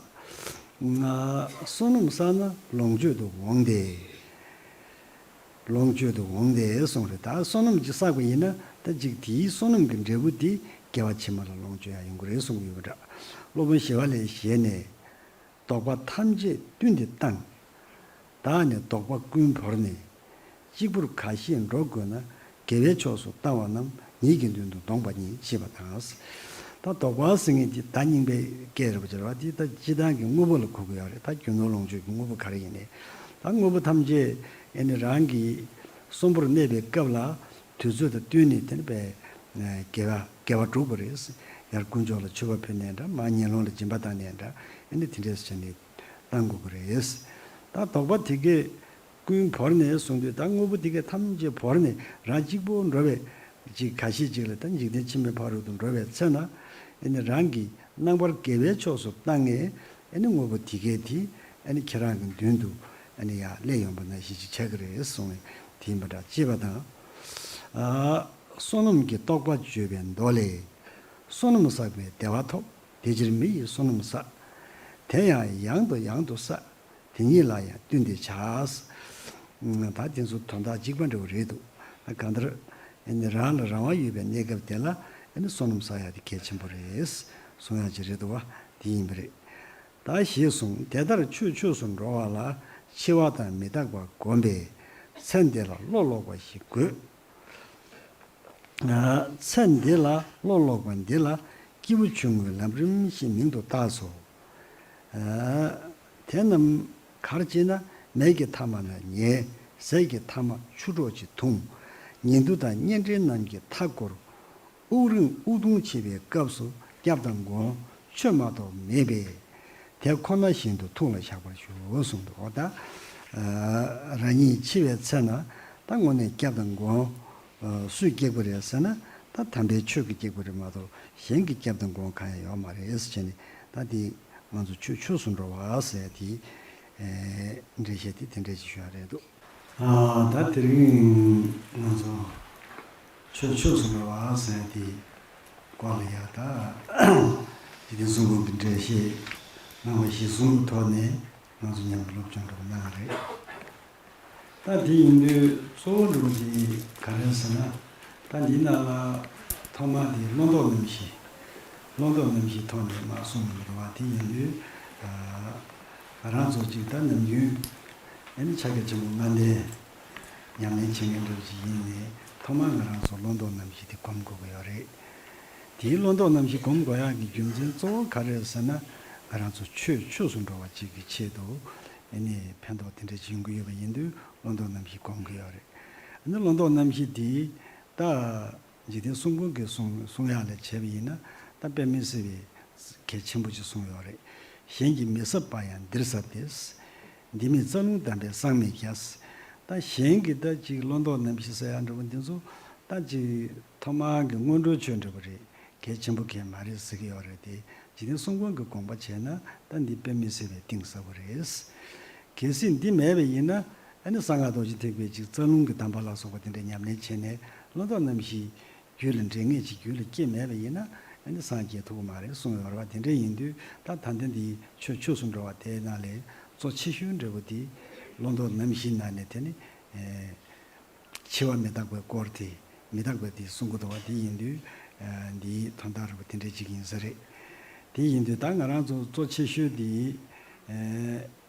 ང་བསོད་ནམས་བསགས་ན་ལོངས་སྤྱོད་དུ་འོང་སྟེ། ལོངས་སྤྱོད་དུ་འོང་སྟེ་གསུངས་རེད། ད་བསོད་ནམས་ཅིག་བསགས་པ་ཡིན་ན། ད་ཅིག་དེའི་བསོད་ནམས་ཀྱི་འབྲས་བུ་དེ་དགེ་བ་ཕྱི་མ་ལ་ལོངས་སྤྱོད་ཡག་ཡོང་གི་རེད་གསུངས་ཡོད་པ་འདྲ། སློབ་དཔོན་ཞི་བ་ལྷའི་ཞལ་ནས། བདོག་པ་ཐམས་ཅད་བསྟུན་ཏེ་བཏང་། བདག་ནི་བདོག་པ་ཀུན་བོར་ནས། གཅིག་པུར་ག་ཤེད་འགྲོ་དགོས་ན། དགེ་བའི་ཕྱོགས་སུ་བཏང་བ་རྣམས། ཉིད་ཀྱི་མདུན་དུ་འདོང་པ་ཉིད། ཅེས་པ་དང་། ད་བདོག་པ་ཟེར་མཁན་དེ་བརྡ་རྙིང་པའི་སྐད་རེད་པ། ཅེས་པ་དེ་ད་སྤྱིར་བཏང་གི་དངོས་པོ་ལ་གོ་གི་ཡོད་རེད། ད་རྒྱུ་ནོར་ལོངས་སྤྱོད་ཀྱི་དངོས་པོ་ག་རེ་ཡིན་ནའི། ད་དངོས་པོ་ཐམས་ཅད་ཨ་ནི་རང་གི་གསོན་པོར་གནས་པའི་སྐབས་ལ། དུས་ཚོད་དང་བསྟུན་ནས་དེ་ནི་པའི་དགེ་བ་དགེ་བ་སྒྲུབ་དགོས་རེད། ཡར་དཀོན་མཆོག་ལ་མཆོད་པ་ཕུལ་ནའི་འདྲ། མར་ངན་སློང་ལ་སྦྱིན་པ་བཏང་ནའི་འདྲ། ཨ་ནི་དེ་འདྲས་བྱས་ནས་བཏང་དགོས་ཀྱི་རེད། ད་བདོག་པ་དེ་གས་ཀུན་བོར་ནས་གསུངས་དུས། ད་དངོས་པོ་དེ་གས་ཐམས་ཅད་བོར་ནས་རང་གཅིག་པོ་འགྲོ་བའི་ཅིག་ཁ་ཤས་ཅིག་ལ། ད་འཇིག་རྟེན་ཕྱི་མའི་ཕ་རོལ་ཏུ་འགྲོ་བའི་ཚེ་ན། ཨ་ནི་རང་གི་རྣམ་པར་དགེ་བའི་ཕྱོགས་སུ་བཏང་ངས། ཨ་ནི་དངོས་པོ་དེ་གས་དེ་ཨ་ནི་ཁྱེད་རང་གི་མདུན་དུ་ཨ་ནི་ཡར་སླེབས་ཡོང་པ་ནང་བཞིན་ཅིག་ཆགས་ཀྱི་རེད་གསུངས་ནས། དེ་ཡིན་པ་འདྲ། ཅེས་པ་དང་། ཨ། བསོད་ནམས་ཀྱི་རྟོགས་པ་བརྗོད་པའི་མདོ་ལས། བསོད་ནམས་བསགས་པས་བདེ་བ་ཐོབ། དེ་ཕྱིར་མི་ཡིས་བསོད་ནམས་བསགས། དེ་ཡང་ཡང་དུ་ཡང་དུ་བསགས། དེ་ཉིད་ལ་ཡང་བསྟུན་ཏེ་བྱ། ད་དེ་ཚོ་དོན་དག་གཅིག་པ་འདྲ་བོ་རེད་འདུག་ད་གང་ལྟར་ཨ་ནི་རང་ལ་རང་དབང་ཡོད་པའི་གནས་སྐབས་དེ་ལ་ཨ་ནི་བསོད་ནམས་བསགས་ཡག་དེ་གལ་ཆེན་པོ་རེད་གསུང་ཡག་ཅིག་རེད་འདུག་བ། དེ་ཡིན་པ་རེད། ད་ཞེས་གསུངས། དེ་ལྟར་ཆོས་ཆོས་སུ་འགྲོ་བ་ལ་འཆི་བ་དང་མི་རྟག་པ་བསྒོམས་པས་ཚེ་འདི་ལ་བློ་ལོག་པ་ཞིག་དགོས། ཚེ་འདི་ལ་བློ་ལོག་པ་འདི་ལ་སྐྱེས་བུ་ཆུང་ངུས་ལམ་རིམ་བཞིན་མིང་དུ་བཏགས་སོ། དེ་རྣམས་ག་རེ་བྱས་ན། མེ་གི་མཐའ་མ་ན་ཉལ། ཟས་ཀྱི་མཐའ་མ་ཆུ་གྲོགས་ཀྱིས་འཐུང་། ཉི་གདུགས་དང་གཉན་འདྲེ་རྣམས་ཀྱིས་མཐའ་བསྐོར། དབུགས་རིང་དབུགས་ཐུང་ཆད་པའི་སྐབས་སུ་སྐྱབས་དང་མགོན་ཆོས་མ་གཏོགས་མེད་པས། དེ་ཁོ་ན་བཞིན་དུ་ཐུགས་ལ་བཞག་པར་ཞུ་གསུངས་འདུག་འོ་ད། རང་ཉིད་འཆི་བའི་ཚེ་ན་ད་དངོས་གནས་སྐྱབས་དང་མགོན་སུས་སྐྱེལ་དགོས་རེད་ཟེར་ན། ད་དམ་པའི་ཆོས་ཀྱིས་སྐྱེལ་དགོས་རེད་མ་གཏོགས་གཞན་གྱིས་སྐྱབས་དང་མགོན་གང་ཡང་ཡོད་མ་རེད་ཟེར་བྱས་ནས། ད་དེ་ང་ཚོ་ཆོས་ཆོས་སུ་འགྲོ་བ་ཟེར་དེ་འགྲེལ་བཤད་དེ་དེ་འདྲས་ཅིག་ཞུ་ཡ་རེད་འདུག་ད་དེ་རིང་ང་ཚོ་ཆོས་ཆོས་སུ་འགྲོ་བ་ཟེར་དེ་སྐོར་ལ་ཡ་ད་འཇིག་རྟེན་གསུམ་མགོན་གྱི་འགྲེལ་བཤད་རྣམ་པ་གཞིར་བཟུང་གི་ཐོག་ནས་ང་ཚོ་མཉམ་དུ་སློབ་སྦྱོང་འགྲོ་གི་གནང་བ་རེད། ད་དེ་ཡིན་དུས་གཙོ་བོ་འགྲོ་གི་ག་རེ་ཟེར་ན། ད་འདི་ནང་ལ་ཐོག་མ་དེ་བླང་དོར་རྣམ་བཞི། བླང་དོར་རྣམ་བཞིའི་ཐོག་ནས་མར་གསུངས་ཡོང་གི་འདུག་བ། དེ་ཡིན་དུས་ང་རང་ཚོ་གཅིག་ད་ནམ་རྒྱུན་ཨ་ནི་ཕྱག་རྒྱ་ཆེན་པོ་ལྔ་ལྡན་ཉམས་ལེན་བྱེད་མཁན་འདྲ་བོ་ཅིག་ཡིན་ནའི་ཐོག་མར་ང་རང་ཚོ་བླང་དོར་རྣམ་བཞི་དེ་སྒོམ་དགོས་ཀྱི་ཡོད་རེད། དེའི་བླང་དོར་རྣམ་བཞི་སྒོམ་དགོས་ཡག་གི་རྒྱུ་མཚན་གཙོ་བོ་ག་རེ་རེད་ཟེར་ན། ང་རང་ཚོ་ཆོས་ཆོས་སུ་འགྲོ་བ་གཅིག་གི་ཆེད་དུ་ཨ་ནི་ཕན་ཐོགས་དེ་འདྲ་ཅིག་ཡོང་གི་ཡོད་པ་ཡིན་དུས་བླང་དོར་རྣམ་བཞི་སྒོམ་གྱི་ཡོད་རེད། ཨ་ནི་བླང་དོར་རྣམ་བཞི་དེ་ད་འཇིག་རྟེན་གསུམ་མགོན་གྱིས་གསུང་གསུང་ཡག་ལ་བྱས་པ་ཡིན་ན་ད་དཔེ་མི་སྲིད་པའི་གལ་ཆེན་པོ་ཅིག་གསུངས་ཡོད་རེད། གཞན་གྱིས་མི་ཟབ་པ་ཡང་འདིར་ཟབ་སྟེ། འདི་མིན་རྩ་རླུང་གདམས་པས་སངས་མི་རྒྱ། ད་གཞན་གྱིས་ད་ཅིག་བླང་དོར་རྣམ་བཞི་ཟེར་ཡག་འདྲ་པོ་འདི་ཚོ་ད་ཅིག་ཐོག་མར་གྱི་སྔོན་འགྲོའི་ཆོས་འདྲ་པོ་རེད། གལ་ཆེན་པོ་གལ་མ་རེད་ཟེར་གྱི་ཡོད་རེད་དེ། འཇིག་རྟེན་གསུམ་མགོན་གྱི་དགོངས་པ་བྱས་ན་ད་འདི་དཔེ་མི་སྲིད་པའི་གཏིང་ཟབ་པོ་རེད། གལ་སྲིད་འདི་མེད་པ་ཡིན་ན་ཨ་ནི་གསང་སྔགས་རྡོ་རྗེ་ཐེག་པའི་ཅིག་རྩ་རླུང་གི་གདམས་པ་ལ་སོགས་པ་དེ་འདྲ་ཉམས་ལེན་བྱས་ནས་བླང་དོར་རྣམ་བཞི་རྒྱུད་ལ་འདྲེན་མཁན་ཅིག་རྒྱུད་ལ་སྐྱེས་མེད་པ་ཡིན་ན་ཨ་ནི་སངས་རྒྱས་ཐུབ་ཀྱི་མ་རེད་གསུངས་ཡོད་རེད་བ། དེ་འདྲ་ཡིན་དུས་ད་ད་ལྟ་འདི་ཆོས་ཆོས་སུ་འགྲོ་བ་དེའི་ནང་ལས་གཙོ་ཆེ་ཤོས་འདྲ་པོ་དེ་བླང་དོར་རྣམ་བཞིའི་ནང་ནས་དེ་ནི། འཆི་བ་མི་རྟག་པའི་སྐོར་དེ་མི་རྟག་པ་དེ་གསུང་གི་འདུག་བ། དེ་ཡིན་དུས་འདིའི་དོན་དག་རེད་པ། དེ་འདྲ་ཅིག་ཡིན་ས་རེད། དེ་ཡིན་དུས་ད་ང་རང་ཚོ་གཙོ་ཆེ་ཤོས་དེ་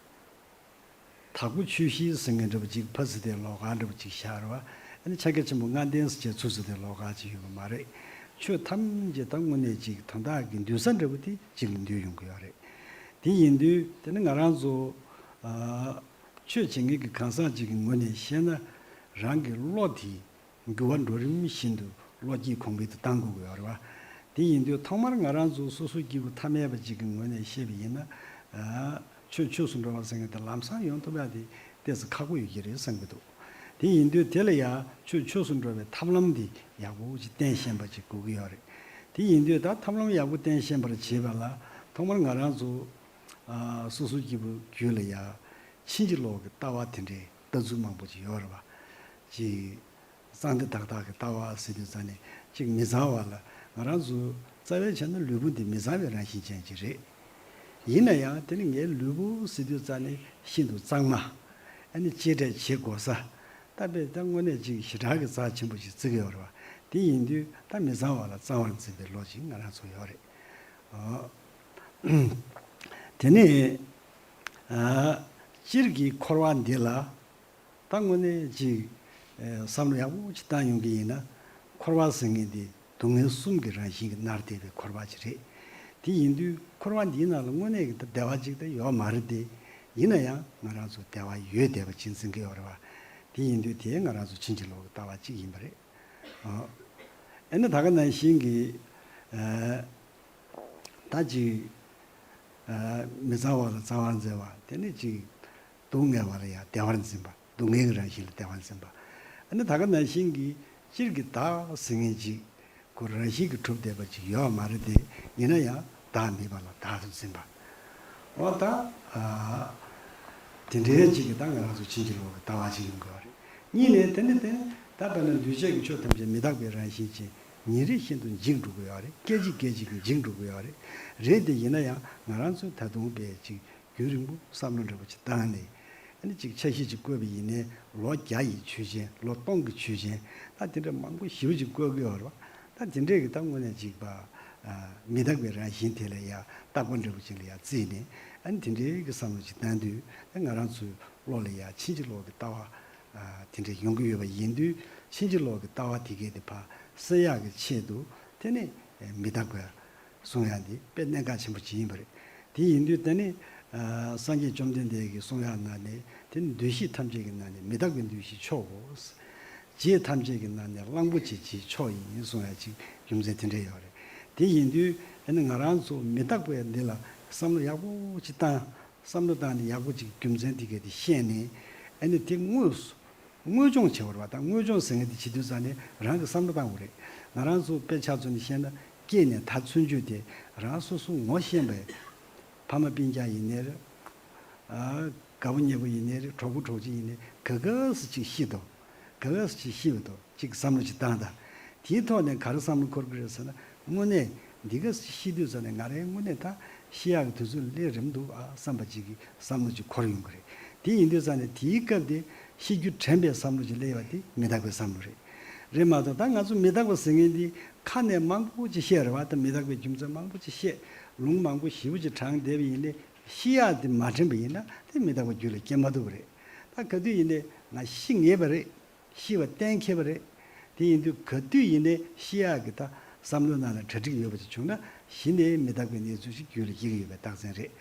དྭགས་པོ་ཆོས་བཞི་ཟེར་མཁན་འདྲ་པོ་ཅིག་ཕར་ཟེར་དེ་ལོགས་ཀ་འདྲ་པོ་ཅིག་བཞག་རེད་བ། ཨ་ནི་ཕྱག་རྒྱ་ཆེན་པོ་ལྔ་ལྡན་ཟེར་བྱས་ཚུར་ཟེར་དེ་ལོགས་ཀ་ཅིག་ཡོད་པ་མ་རེད། ཆོས་ཐམས་ཅད་ད་དངོས་གནས་ཅིག་དོན་དག་གི་འདུས་ས་འདྲ་པོ་དེ་གཅིག་ལ་འདུས་ཡོང་གི་ཡོད་རེད། དེ་ཡིན་དུས་དེ་ནི་ང་རང་ཚོ་ཆོས་བྱེད་མཁན་གྱི་གང་ཟག་ཅིག་གི་ངོས་ནས་བཤད་ན་རང་གི་བློ་དེ་འགྱུར་བ་འགྲོ་རིམ་བཞིན་དུ་བློ་སྐྱེད་གོང་འཕེལ་དུ་གཏང་དགོས་ཀྱི་ཡོད་རེད་བ། དེ་ཡིན་དུས་ཐོག་མར་ང་རང་ཚོ་སོ་སོ་སྐྱེ་བོ་ཐ་མལ་པ་ཅིག་གི་ངོས་ནས་བཤད་པ་ཡིན་ན། ཆོས་ཆོས་སུ་འགྲོ་བ་ཟེར་མཁན་དེ་ལམ་སང་ཡོང་ཐུབ་ཡག་དེ་ཏོག་ཙམ་ཁག་པོ་ཡོད་ཀྱི་རེད་བསམ་གྱི་འདུག་དེ་ཡིན་དུས་དེ་ལ་ཡང་ཆོས་ཆོས་སུ་འགྲོ་བའི་ཐབས་ལམ་དེ་ཡག་པོ་ཅིག་བསྟན་ཤེས་པ་ཅིག་དགོས་ཀྱི་ཡོད་རེད། དེ་ཡིན་དུས་ད་ཐབས་ལམ་ཡག་པོ་བསྟན་ཤེས་པར་བྱེད་པ་ལ་ཐོག་མར་ང་རང་ཚོ་སོ་སོ་སྐྱེ་བོའི་རྒྱུད་ལ་ཡང་ཕྱིན་ཅི་ལོག་གི་ལྟ་བ་དེ་འདྲའི་ལྟ་ཚུལ་མང་པོ་ཅིག་ཡོད་རེད་བ། ཅིག་གསང་བདེ་བདག་བདག་གི་ལྟ་བ་ཟེར་དུས་ཙ་ནས་ཅིག་མི་གཙང་བ་ལ་ང་རང་ཚོ་རྩ་བའི་ཆ་ནས་ལུས་པོ་འདི་མི་གཙང་བའི་རང་བཞིན་ཅན་ཅིག་རེད། ཡིན་ན་ཡང་དེ་ནི་ངའི་ལུས་པོ་ཟེར་དུས་ཙ་ནས་ཤིན་ཏུ་གཙང་མ། ཨ་ནི་གཅེས་སྤྲས་བྱེད་དགོས་ས། ད་དཔེ་ད་དངོས་གནས་ཅིག་ཞེ་དྲག་གི་རྩ་ཆེན་པོ་ཅིག་བརྩི་གི་ཡོད་རེད་བ། དེ་ཡིན་དུས་ད་མི་གཙང་བ་ལ་གཙང་བར་འཛིན་པའི་བློ་ཅིག་ང་རང་ཚོ་ཡོད་རེད། ཨོ། དེ་ནས་ཨ་སྤྱིར་གྱི་འཁོར་བ་འདི་ལ་ད་དངོས་གནས་ཅིག་ཨེ་བསམ་བློ་ཡག་པོ་ཅིག་བཏང་ཡོང་གི་ཡིན་ན། འཁོར་བ་ཟེར་མཁན་དེ་སྡུག་བསྔལ་གསུམ་གྱི་རང་བཞིན་གྱིས་མནར་བསྡད་པའི་འཁོར་བ་ཅིག་རེད། དེ་ཡིན་དུས་འཁོར་བ་འདིའི་ནང་ལ་དངོས་གནས་ཀྱི་བདེ་བ་ཅིག་ད་ཡོད་མ་རེད་དེ། ཡིན་ན་ཡང་ང་རང་ཚོ་བདེ་བ་ཡོད་བསྡད་པ་ཅིག་འཛིན་གྱི་ཡོད་རེད་བ། དེ་ཡིན་དུས་དེ་ང་རང་ཚོ་ཕྱིན་ཅི་ལོག་གི་ལྟ་བ་ཅིག་ཡིན་པ་རེད། ཨ་ནི་ད་ག་ནང་བཞིན་གྱི་ཨ་ད་ཅིག་ཨ་མི་གཙང་བ་ལ་གཙང་བར་འཛིན་པ། དེ་ནས་ཅིག་སྡུག་བསྔལ་བ་ལ་ཡང་བདེ་བར་འཛིན་པ། སྡུག་བསྔལ་གྱི་རང་བཞིན་ལ་བདེ་བར་འཛིན་པ། ཨ་ནི་ད་ག་ནང་བཞིན་གྱི་སྤྱིར་གྱི་བདག་ཟེར་མཁན་ཅིག་ཁོ་རང་བཞིན་གྱིས་གྲུབ་བསྡད་པ་ཅིག་ཡོད་མ་རེད་དེ། ཡིན་ན་ཡང་བདག་མེད་པ་ལ་བདག་ཏུ་འཛིན་པ། འོ་ད་ཨ་དེ་འདྲའི་ཅིག་གི་ད་ང་རང་ཚོ་ཕྱིན་ཅི་ལོག་གི་ལྟ་བ་ཅིག་ཡོང་དགོས་པ་རེད། གཉིས་ནས་དེ་ནི་དེ་ནི་ད་དཔེར་ན་འདུས་བྱས་ཀྱི་ཆོས་ཐམས་ཅད་མི་རྟག་པའི་རང་བཞིན་ཅན། ཉིན་རེ་བཞིན་དུ་འཇིག་འགྲོ་གི་ཡོད་རེད། སྐད་ཅིག་སྐད་ཅིག་གིས་འཇིག་འགྲོ་གི་ཡོད་རེད། རེད་དེ་ཡིན་ན་ཡང་ང་རང་ཚོས་ད་དུང་དཔེ་ཅིག་རྒྱུན་རིང་པོ་བསམ་བློ་འདྲ་པོ་ཅིག་བཏང་ནས་ ཨ་ནི་ཅིག་འཆར་གཞི་ཅིག་བཀོད་པ་ཡིན་ནའི་ལོ་བརྒྱ་ཡི་ཆོས་ཅན། ལོ་སྟོང་གི་ཆོས་ཅན། ད་དེ་འདྲ་མང་པོ་ཞེ་པོ་ཅིག་བཀོད་ཀྱི་ཡོད་རེད་བ། ད་དེ་འདྲས་ཀྱི་ད་དངོས་གནས་ཅིག་པ་མི་རྟག་པའི་རང་བཞིན་དེ་ལ་ཡ་རྟག་པ་འདྲ་པོ་ཅིག་ལ་ཡ་བརྩིས་ནས། ཨ་ནི་དེ་འདྲའི་གི་བསམ་བློ་ཅིག་བཏང་དུས། ད་ང་རང་ཚོའི་བློ་ལ་ཡ་ཕྱིན་ཅི་ལོག་གི་ལྟ་བ་དེ་འདྲ་ཡོང་གི་ཡོད་པ་ཡིན་དུས། ཕྱིན་ཅི་ལོག་གི་ལྟ་བ་དེ་གའི་དེ་ཕར་སེལ་ཡག་གི་ཆེད་དུ། དེ་ནི་མི་རྟག་པ་གསུང་ཡག་འདི་དཔེ་གནད་འགག་ཆེན་པོ་ཅིག་ཡིན་པ་རེད། དེ་ཡིན་དུས་དེ་ནི་སངས་རྒྱས་བཅོམ་ལྡན་འདས་ཀྱིས་གསུང་ཡག་ནང་ནས། དེ་ནི་འདུ་ཤེས་ཐམས་ཅད་ཀྱི་ནང་ནས་མི་རྟག་པའི་འདུ་ཤེས་མཆོག་གོ། རྗེས་ཐམས་ཅད་ཀྱི་ནང་ནས་གླང་པོ་ཆེ་རྗེས་མཆོག་ཡིན་གསུང་ཡག་ཅིག་རྒྱུ་མཚན་དེ་འདྲ་ཡོད་རེད། དེ་ཡིན་དུས་ཨ་ནི་ང་རང་ཚོ་མི་རྟག་པའི་འདི་ལ་བསམ་བློ་ཡག་པོ་ཅིག་བཏང་། བསམ་བློ་བཏང་ནས་ཡག་པོ་ཅིག་རྒྱུ་མཚན་དེ་ག་དེ་ཤེས་ནས། ཨ་ནི་དེ་དངོས་སུ་དངོས་སྦྱོང་བྱེད་པ་རེད་བ། ད་དངོས་སྦྱོང་ཟེར་མཁན་དེ་བྱེད་དུས་ཙང་ནས་རང་གི་བསམ་བློ་བཏང་དགོས་རེད། ང་རང་ཚོ་དཔེ་ཆ་མཚོན་ནས་བཤད་ན། སྐྱེས་ནས་ད་ཚུན་ཆོད་དེ་རང་སོ་སོ་ངོ་ཤེས་པའི་ཕ་མ་སྤུན་ཀྱག་ཡིན་ནའི་རེད། ཨ། དགའ་པོ་ཉེ་པོ་ཡིན་ནའི་རེད། གྲོགས་པོ་གྲོགས་མཆེད་ཡིན་ནའི། ག་ག་སུ་ཅིག་ཤི་དོ། ག་ག་སུ་ཅིག་ཤི་བ་དོ་ཅིག་བསམ་བློ་ཅིག་བཏང་དང་། དེའི་ཐོག་ནས་ག་རེ་བསམ་བློ་འཁོར་གི་རེད་ཟེར་ན། དངོས་གནས་འདི་ག་སུ་ཅིག་ཤི་དུས་ཙང་ནས་ང་རའི་དངོས་གནས་ད་ཤི་ཡག་གི་དུས་ཚོད་སླེབས་རན་འདུག་ཨ་བསམ་པ་ཅིག་གི་བསམ་བློ་ཅིག་འཁོར་ཡོང་གི་རེད། དེ་ཡིན་དུས་ཙང་ནས་དེའི་སྐབས་དེ་ཤི་རྒྱུ་དྲན་པའི་བསམ་བློ་ཅིག་སླེབས་པ་དེ་མི་རྟག་པའི་བསམ་བློ་རེད། རེད་མ་གཏོགས། ད་ང་ཚོ་མི་རྟག་པ་ཟེར་མཁན་འདི་ཁ་ནས་མང་པོ་ཅིག་བཤད་རེད་བ། ད་མི་རྟག་པའི་རྒྱུ་མཚན་མང་པོ་ཅིག་བཤད། ལུང་མང་པོ་ཞེ་པོ་ཅིག་དྲངས་བསྡད་པ་ཡིན་ནའི། ཤི་ཡག་དེ་མ་དྲན་པ་ཡིན་ན་དེ་མི་རྟག་པ་རྒྱུད་ལ་སྐྱེ་མ་ཐུབ་པ་རེད། ད་ག་དུས་ཡིན་ནའི་ང་ཤི་ངེས་པ་རེད། ཤི་བ་གཏན་འཁེལ་བ་རེད། དེ་ཡིན་དུས་ག་དུས་ཡིན་ནའི་ཤི་ཡག་གི་ད་བསམ་བློ་ནང་ལ་གྲ་སྒྲིག་ཡོད་པ་ཅིག་བྱུང་ན། གཞི་ནས་མི་རྟག་པའི་གནས་ཚུལ་ཞིག་རྒྱུད་ལ་སྐྱེ་གི་ཡོད་པའི་རྟགས་མཚན་རེད།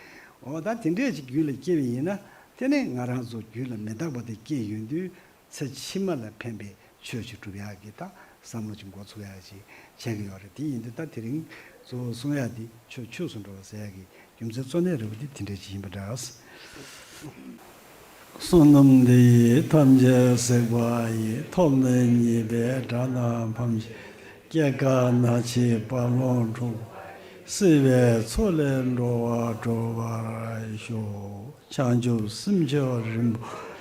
འོ། ད་དེ་འདྲས་ཅིག་རྒྱུད་ལ་སྐྱེ་བ་ཡིན་ན། དེ་ནས་ང་རང་ཚོ་རྒྱུད་ལ་མི་རྟག་པ་དེ་སྐྱེས་ཡོང་དུས། ཚེ་ཕྱི་མ་ལ་ཕན་པའི་ཆོས་ཅིག་སྒྲུབ་ཡག་གི་ད་བསམ་བློ་ཅིག་འགོ་ཚུགས་ཡག་ཅིག་བྱེད་ཀྱི་ཡོད་རེད། དེ་ཡིན་དུས་ད་དེ་རིང་གཙོ་བོ་གསུང་ཡག་འདི་ཆོས་ཆོས་སུ་འགྲོ་བ་ཟེར་ཡག་གི་རྒྱུ་མཚན་གཙོ་གནད་རེད་པ། དེ་དེ་འདྲ་ཅིག་ཡིན་པ་འདྲ། བསོད་ནམས་འདི་ཡིས་ཐམས་ཅད་གཟིགས་པ་ཡི། ཐོབ་ནས་ཉེས་པའི་དགྲ་རྣམས་ཕམ་བྱས། སྐྱེ་རྒ་ན་འཆིའི་རྦ་ཀློང་འཁྲུགས་པ་ཡི། སྲིད་པའི་མཚོ་ལས་འགྲོ་བ་སྒྲོལ་བར་ཤོག། བྱང་ཆུབ་སེམས་མཆོག་རིན་པོ་ཆེ།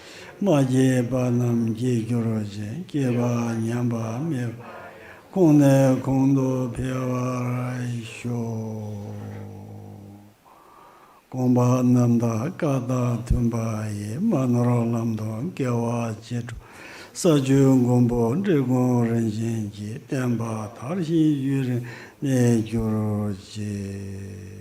མ་སྐྱེས་པ་རྣམས་སྐྱེ་གྱུར་ཅིག། སྐྱེས་པ་ཉམས་པ་མེད་པ། གོང་ནས་གོང་དུ་འཕེལ་བར་ཤོག། གོམ་པ་རྣམ་དག་བཀའ་དང་མཐུན་པ་ཡིས། མ་ནོར་ལམ་དུ་སྐྱེ་བ་ཅི་འགྲུབ། ས་བཅུའི་མགོན་པོ་འབྲི་གུང་རིན་ཆེན་གྱིས། བསྟན་པ་དར་ཞིང་རྒྱས་པར་གནས་གྱུར་ཅིག།